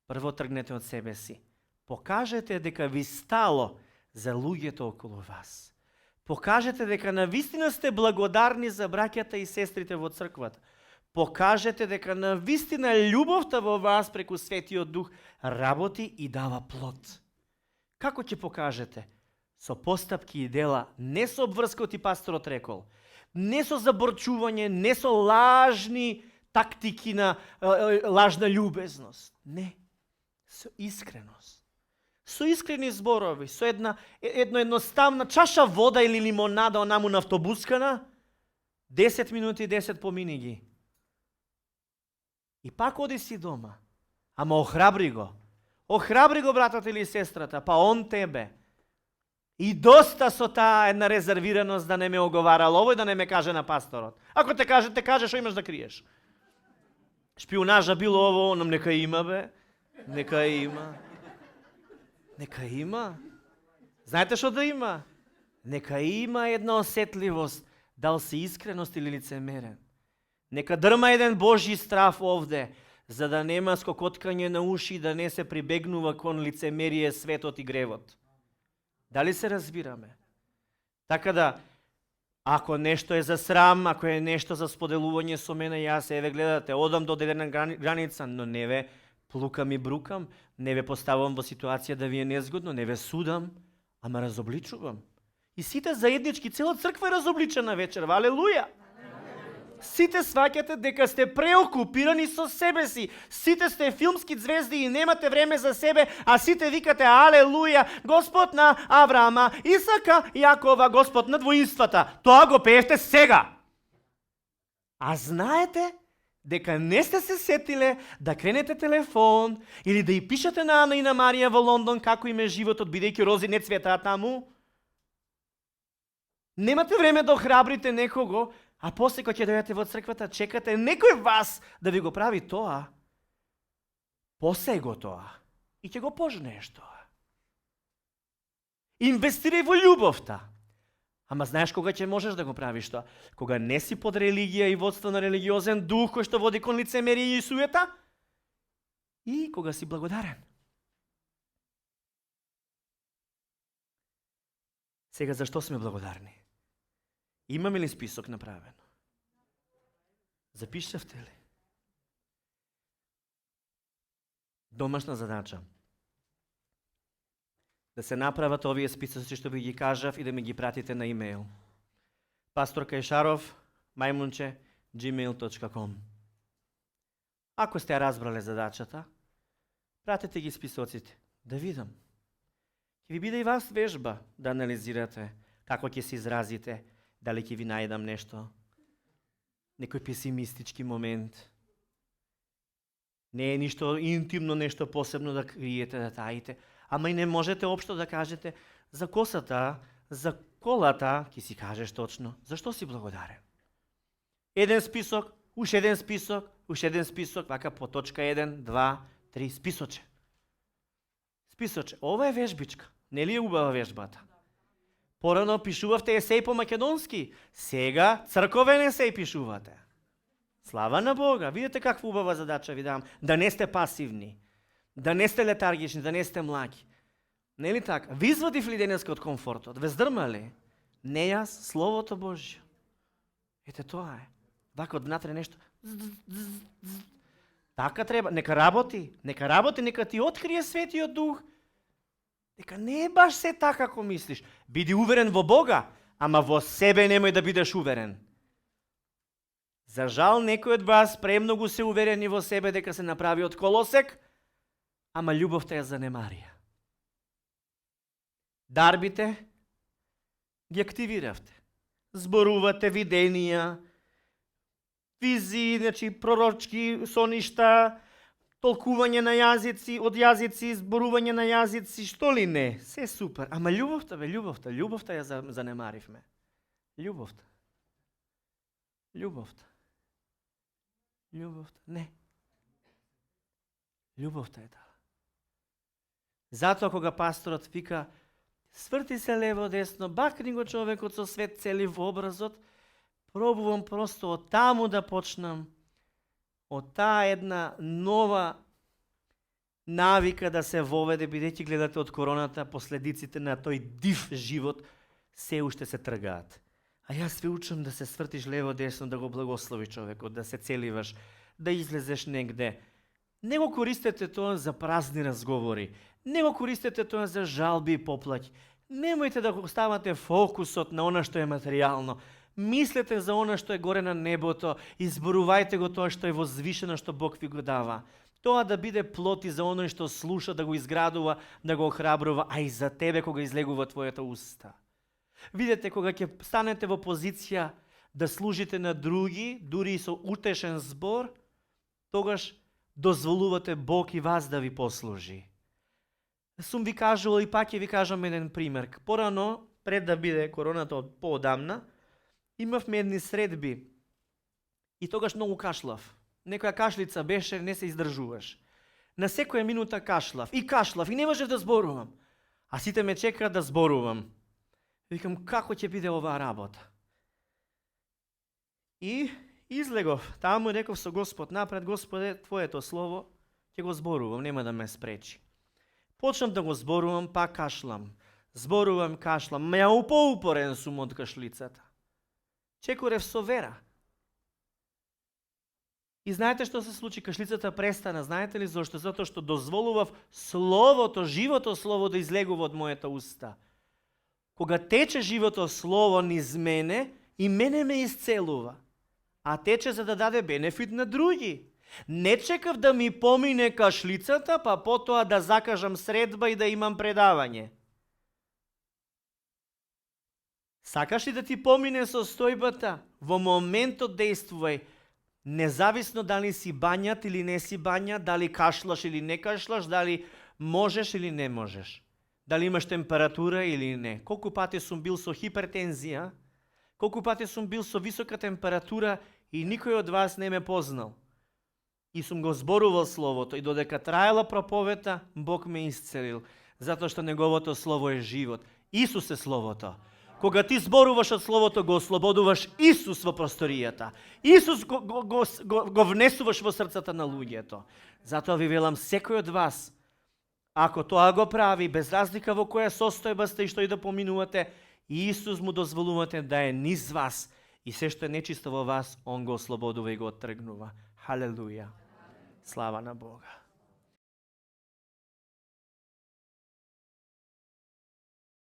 прво тргнете од себе си. Покажете дека ви стало за луѓето околу вас. Покажете дека навистина сте благодарни за браќата и сестрите во црквата. Покажете дека навистина љубовта во вас преку Светиот Дух работи и дава плод. Како ќе покажете? Со постапки и дела, не со обврска, и пасторот рекол, не со заборчување, не со лажни тактики на лажна љубезност. Не, со искреност. Со искрени зборови, со една едноставна чаша вода или лимонада онаму на автобускана, 10 минути, 10 помини ги. И пак оди си дома. Ама охрабри го. Охрабри го братот или сестрата, па он тебе. И доста со таа една резервираност да не ме оговарал овој, да не ме каже на пасторот. Ако те каже што имаш да криеш. Шпионажа било ово, оном, нека има бе. Нека има. Нека има. Знаете што да има? Нека има една осетливост, дал си искреност или лицемерен. Нека дрма еден Божji страв овде, за да нема скокоткање на уши, да не се прибегнува кон лицемерие, светот и гревот. Дали се разбираме? Така да, ако нешто е за срам, ако е нешто за споделување со мене, јас еве гледате, одам до дадена граница, но не ве плукам и брукам, не ве поставам во ситуација да ви е незгодно, не ве судам, ама разобличувам. И сите заеднички, цела црква е разобличена вечерва, алелуја! Сите сваќате дека сте преокупирани со себе си. Сите сте филмски звезди и немате време за себе, а сите викате алелуја, Господ на Авраама, Исака, Јакова, Господ на двоинствата. Тоа го пеевте сега. А знаете дека не сте се сетиле да кренете телефон или да и пишете на Ана и на Марија во Лондон како им е животот, бидејќи рози не цветаат таму? Немате време да охрабрите некого, а после кога ќе дојдете во црквата, чекате некој вас да ви го прави тоа. Посеј го тоа и ќе го пожнеш тоа. Инвестирај во љубовта. Ама знаеш кога ќе можеш да го правиш тоа? Кога не си под религија и водство на религиозен дух кој што води кон лицемерие и суета, и кога си благодарен. Сега зашто сме благодарни? Имаме ли список направен? Запишавте ли? Домашна задача. Да се направат овие списоци што ви ги кажав и да ми ги пратите на имейл. pastorkaisharov@gmail.com. Ако сте разбрале задачата, пратете ги списоците, да видам. Ќе ви биде и вас вежба да анализирате како ќе се изразите, дали ќе ви најдам нешто, некој песимистички момент. Не е ништо интимно, нешто посебно да криете, да таите, ама и не можете општо да кажете за косата, за колата, ќе си кажеш точно, зашто си благодарен. Еден список, уште еден список, вака по точка 1, 2, 3, списоче. Списоче, ова е вежбичка, нели е убава вежбата? Порано пишувавте есеј по македонски, сега црковен есеј пишувате. Слава на Бога, видите каква убава задача ви дам, да не сте пасивни, да не сте летаргични, да не сте млаки. Нели така? Ви извадив ли денеска од комфортот? Ве здрма ли? Не јас, Словото Божјо. Ете тоа е. Вака од внатре нешто. Така треба, нека работи, нека ти открие Светиот Дух. Дека не е баш се така како мислиш. Биди уверен во Бога, ама во себе немој да бидеш уверен. За жал, некој од вас премногу се уверени во себе дека се направи од колосек, ама љубовта ја занемарија. Дарбите ги активиравте. Зборувате виденија, визии, значи пророчки соништа, толкување на јазици, од јазици, зборување на јазици, што ли не? Се супер. Ама љубовта ја занемаривме. Љубовта. Не. Љубовта е таа. Затоа кога пасторот вика, сврти се лево десно, бакни го човекот со свет цели во образот, пробувам просто од таму да почнам, од таа една нова навика да се воведе, бидејќи гледате од короната, последиците на тој див живот се уште се тргаат. А јас ви учам да се свртиш лево-десно, да го благослови човекот, да се целиваш, да излезеш негде. Не го користете тоа за празни разговори, не го користете тоа за жалби и поплаќ. Немојте да го ставате фокусот на она што е материјално. Мислете за она што е горе на небото, изборувајте го тоа што е возвишено, што Бог ви го дава. Тоа да биде плод и за оној што слуша, да го изградува, да го охрабрува, а и за тебе кога излегува твојата уста. Видете, кога ќе станете во позиција да служите на други, дури и со утешен збор, тогаш дозволувате Бог и вас да ви послужи. Сум ви кажувал и пак ќе ви кажам еден пример. Порано, пред да биде короната поодамна, имавме едни средби и тогаш многу кашлав. Некоја кашлица беше, не се издржуваш. На секоја минута кашлав и не можев да зборувам. А сите ме чекаат да зборувам. Викам, како ќе биде оваа работа? И излегов таму и реков со Господ напред, Господе, Твоето слово ќе го зборувам, нема да ме спречи. Почнам да го зборувам, пак кашлам. Зборувам, кашлам, ја поупорен сум од кашлицата. Чекорев со вера. И знаете што се случи? Кашлицата престана. Знаете ли зошто? Затоа што дозволував словото, живото слово да излегува од мојата уста. Кога тече живото слово низ мене, и мене ме исцелува. А тече за да даде бенефит на други. Не чекав да ми помине кашлицата, па потоа да закажам средба и да имам предавање. Сакаш ли да ти помине состојбата? Во моментот действувај. Независно дали си бањат или не си бањат, дали кашлаш или не кашлаш, дали можеш или не можеш. Дали имаш температура или не. Колку пати сум бил со хипертензија, колку пати сум бил со висока температура и никој од вас не ме познал. И сум го зборувал словото и додека траела проповета, Бог ме исцелил, затоа што неговото слово е живот. Исус е словото. Кога ти зборуваш од словото, го ослободуваш Исус во просторијата. Исус го внесуваш во срцата на луѓето. Затоа ви велам, секој од вас, ако тоа го прави, без разлика во која состојба сте и што и да поминувате, Исус му дозволувате да е низ вас и се што е нечисто во вас, Он го ослободува и го оттргнува. Халелуја. Слава на Бога.